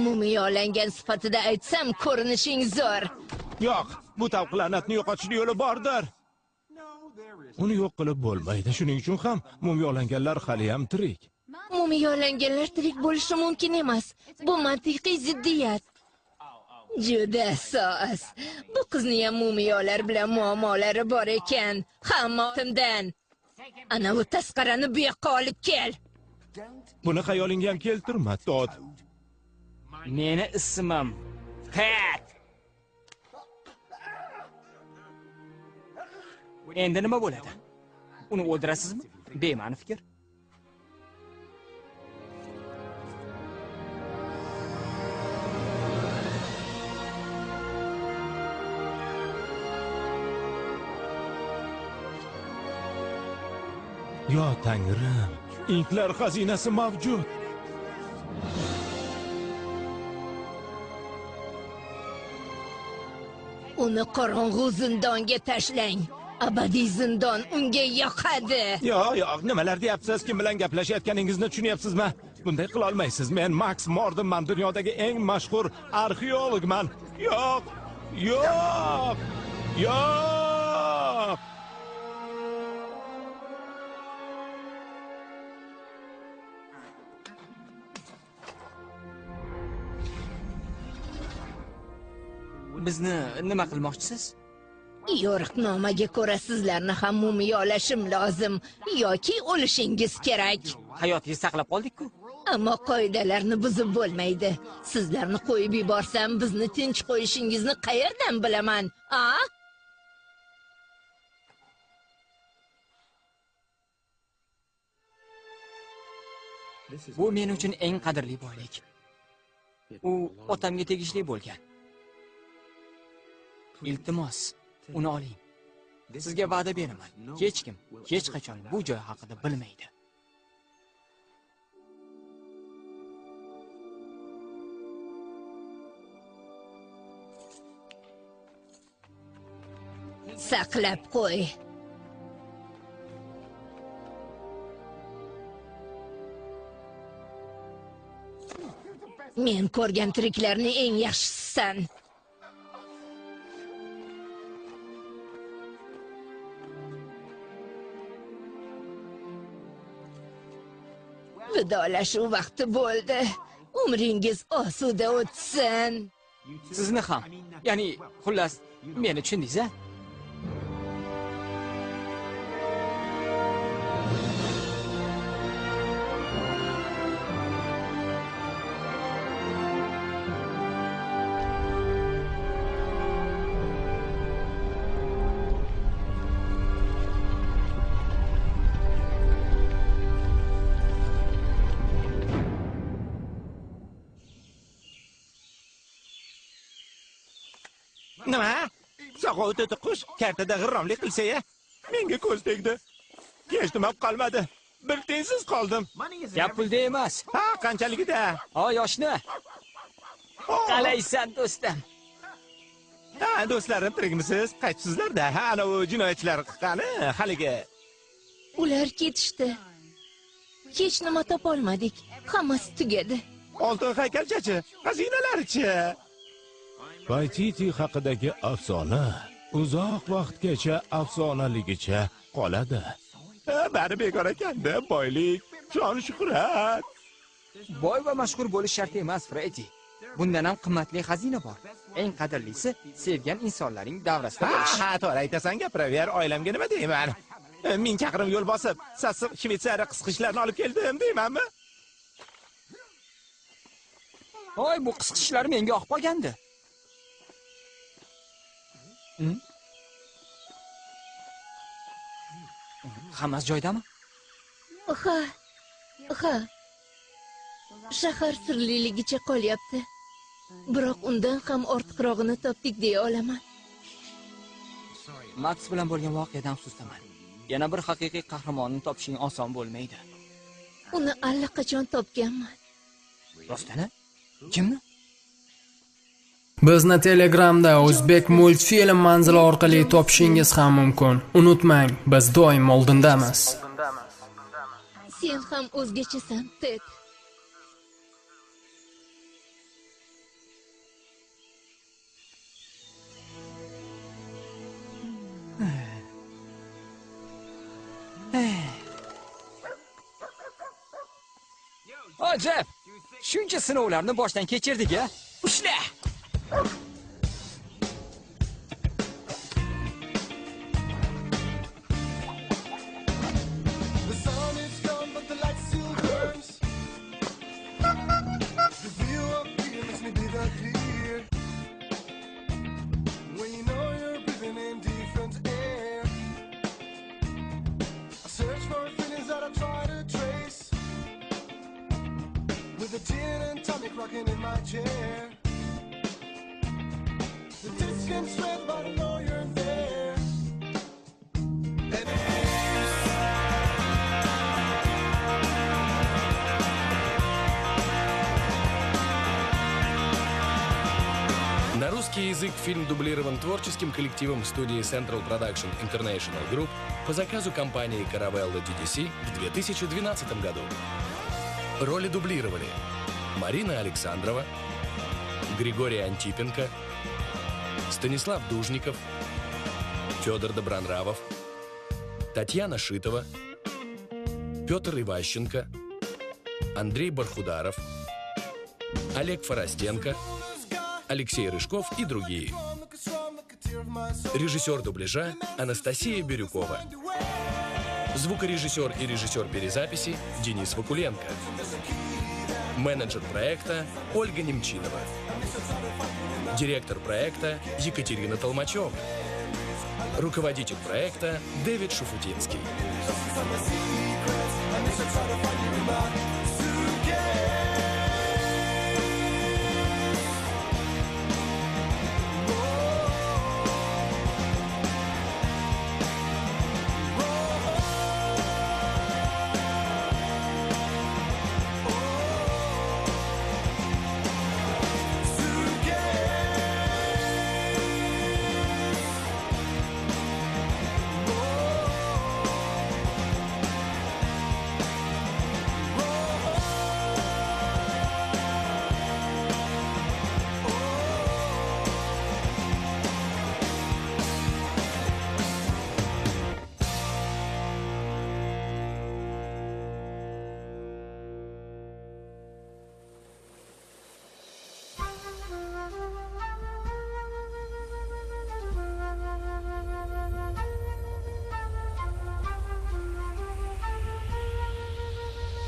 [SPEAKER 4] Mumiyolangan sifatida aytsam, ko'rinishing zo'r.
[SPEAKER 6] Yo'q, bu tavqlanatni yo'qotishning yo'li bordir. Uni yo'q qilib bo'lmaydi. Shuning uchun ham mumiyolanganlar hali ham tirik.
[SPEAKER 4] Mumiyolanganlar tirik bo'lishi mumkin emas. Bu mantiqiy ziddiyat. Juda soz. Bu qizning ham mumiyolar bilan muammolari bor ekan. Hamma otimdan. Ana bu tasqarani bu yoqqa olib kel.
[SPEAKER 6] Buni xayolingga ham keltirma, Todd.
[SPEAKER 5] Meni ismim Ted. Endi nima bo'ladi? Uni o'ldirasizmi? Bema'ni fikr.
[SPEAKER 6] Yo Tangrim, inklar xazinasi mavjud.
[SPEAKER 4] Uni qorong'u zindonga tashlang. Abadiy zindon unga yoqadi.
[SPEAKER 6] Yo'q, yo'q, nimalar deyapsiz? Kim bilan gaplashayotganingizni tushunyapsizmi? Bunday qila olmaysiz. Men Max Mordenman, dunyodagi eng mashhur arxeologman. Yo'q, yo'q, yo'q.
[SPEAKER 3] Bizni nima qilmoqchisiz?
[SPEAKER 4] Yo'riqnomaga ko'ra sizlarni ham mumiyolashim lozim yoki o'lishingiz kerak.
[SPEAKER 3] Hayotingizni saqlab qoldik-ku.
[SPEAKER 4] Ammo qoidalarni buzib bo'lmaydi. Sizlarni qo'yib yuborsam, bizni tinch qo'yishingizni qayerdan bilaman, a?
[SPEAKER 3] Bu men uchun eng qadrli boylik. U otamga tegishli bo'lgan. Iltimos, uni oling. Sizga va'da beraman. Hech kim hech qachon bu joy haqida bilmaydi.
[SPEAKER 4] Saqlab qo'y. Men ko'rgan tiriklarning eng yaxshisisan. Vidolashuv vaqti bo'ldi. Umringiz osuda o'tsin.
[SPEAKER 3] Sizni ham. Ya'ni, xullas, meni tushundingiz-a?
[SPEAKER 6] Nima? Sog'ov to'tiqush kartada g'irromlik qilsa-ya, menga ko'z tegdi. Hech nima qolmadi. Bir tiyinsiz qoldim.
[SPEAKER 3] Gap pulda emas.
[SPEAKER 6] Ha, qanchaligida?
[SPEAKER 3] Ha, yoshni. Qalaysan, do'stim?
[SPEAKER 6] Ha, do'stlarim, tirikmisiz? Qaytibsizlar-da. Ha, ana u jinoyatchilar qani, haligi.
[SPEAKER 4] Ular ketishdi. Hech nima topolmadik. Hammasi tugadi.
[SPEAKER 6] Oltin haykalchachi, xazinalarchi.
[SPEAKER 2] Paititi haqidagi afsona uzoq vaqtgacha afsonaligicha qoladi.
[SPEAKER 6] Bari bekor ekanda, boylik, shon-shuhrat.
[SPEAKER 3] Boy va mashhur bo'lish shart emas, Freddy. Bundan ham qimmatli xazina bor. Eng qadrlisi sevgan insonlaring davrasida bo'lish.
[SPEAKER 6] Ha, to'g'ri aytasan, gapiraver. Oilamga nima deyman? 1000 chaqirim yo'l bosib, sassiq Shvetsariya qisqichlarni olib keldim deymanmi?
[SPEAKER 3] Voy, bu qisqichlar menga yoqib qolgandi. Hammasi joyidami?
[SPEAKER 4] Ha. Ha. Shahar sirliligicha qolyapti. Biroq undan ham ortiqrog'ini topdik deya olaman.
[SPEAKER 3] Max bilan bo'lgan voqeadan afsusdaman. Yana bir haqiqiy qahramonni topishing oson bo'lmaydi.
[SPEAKER 4] Uni allaqachon topganman.
[SPEAKER 3] Rostdan? Kimni?
[SPEAKER 1] Bizni Telegramda O'zbek multfilm manzili orqali topishingiz ham mumkin. Unutmang, biz doim oldindamiz.
[SPEAKER 4] Sen ham o'zgachasan, Ted.
[SPEAKER 3] O, Jeff, shuncha sinovlarni boshdan kechirdik-a? Ushla!
[SPEAKER 7] Rocking in my chair. The distance red, but I know you're there.
[SPEAKER 8] На русский язык фильм дублирован творческим коллективом студии Central Production International Group по заказу компании Caravella DDC в 2012 году. Роли дублировали Марина Александрова, Григорий Антипенко, Станислав Дужников, Федор Добронравов, Татьяна Шитова, Петр Иващенко, Андрей Бархударов, Олег Форостенко, Алексей Рыжков и другие. Режиссер дубляжа Анастасия Бирюкова. Звукорежиссер и режиссер перезаписи Денис Вакуленко. Менеджер проекта Ольга Немчинова. Директор проекта Екатерина Толмачева. Руководитель проекта Дэвид Шуфутинский.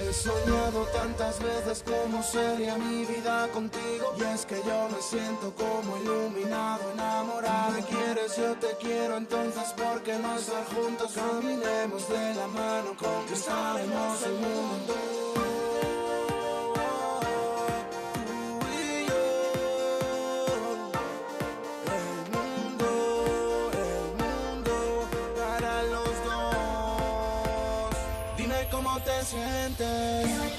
[SPEAKER 7] He soñado tantas veces cómo sería mi vida contigo. Y es que yo me siento como iluminado, enamorado. Me quieres, yo te quiero, entonces ¿por qué no estar juntos? Caminemos de la mano, conquistaremos el mundo. Tú y yo, el mundo para los dos. Dime cómo te sientes.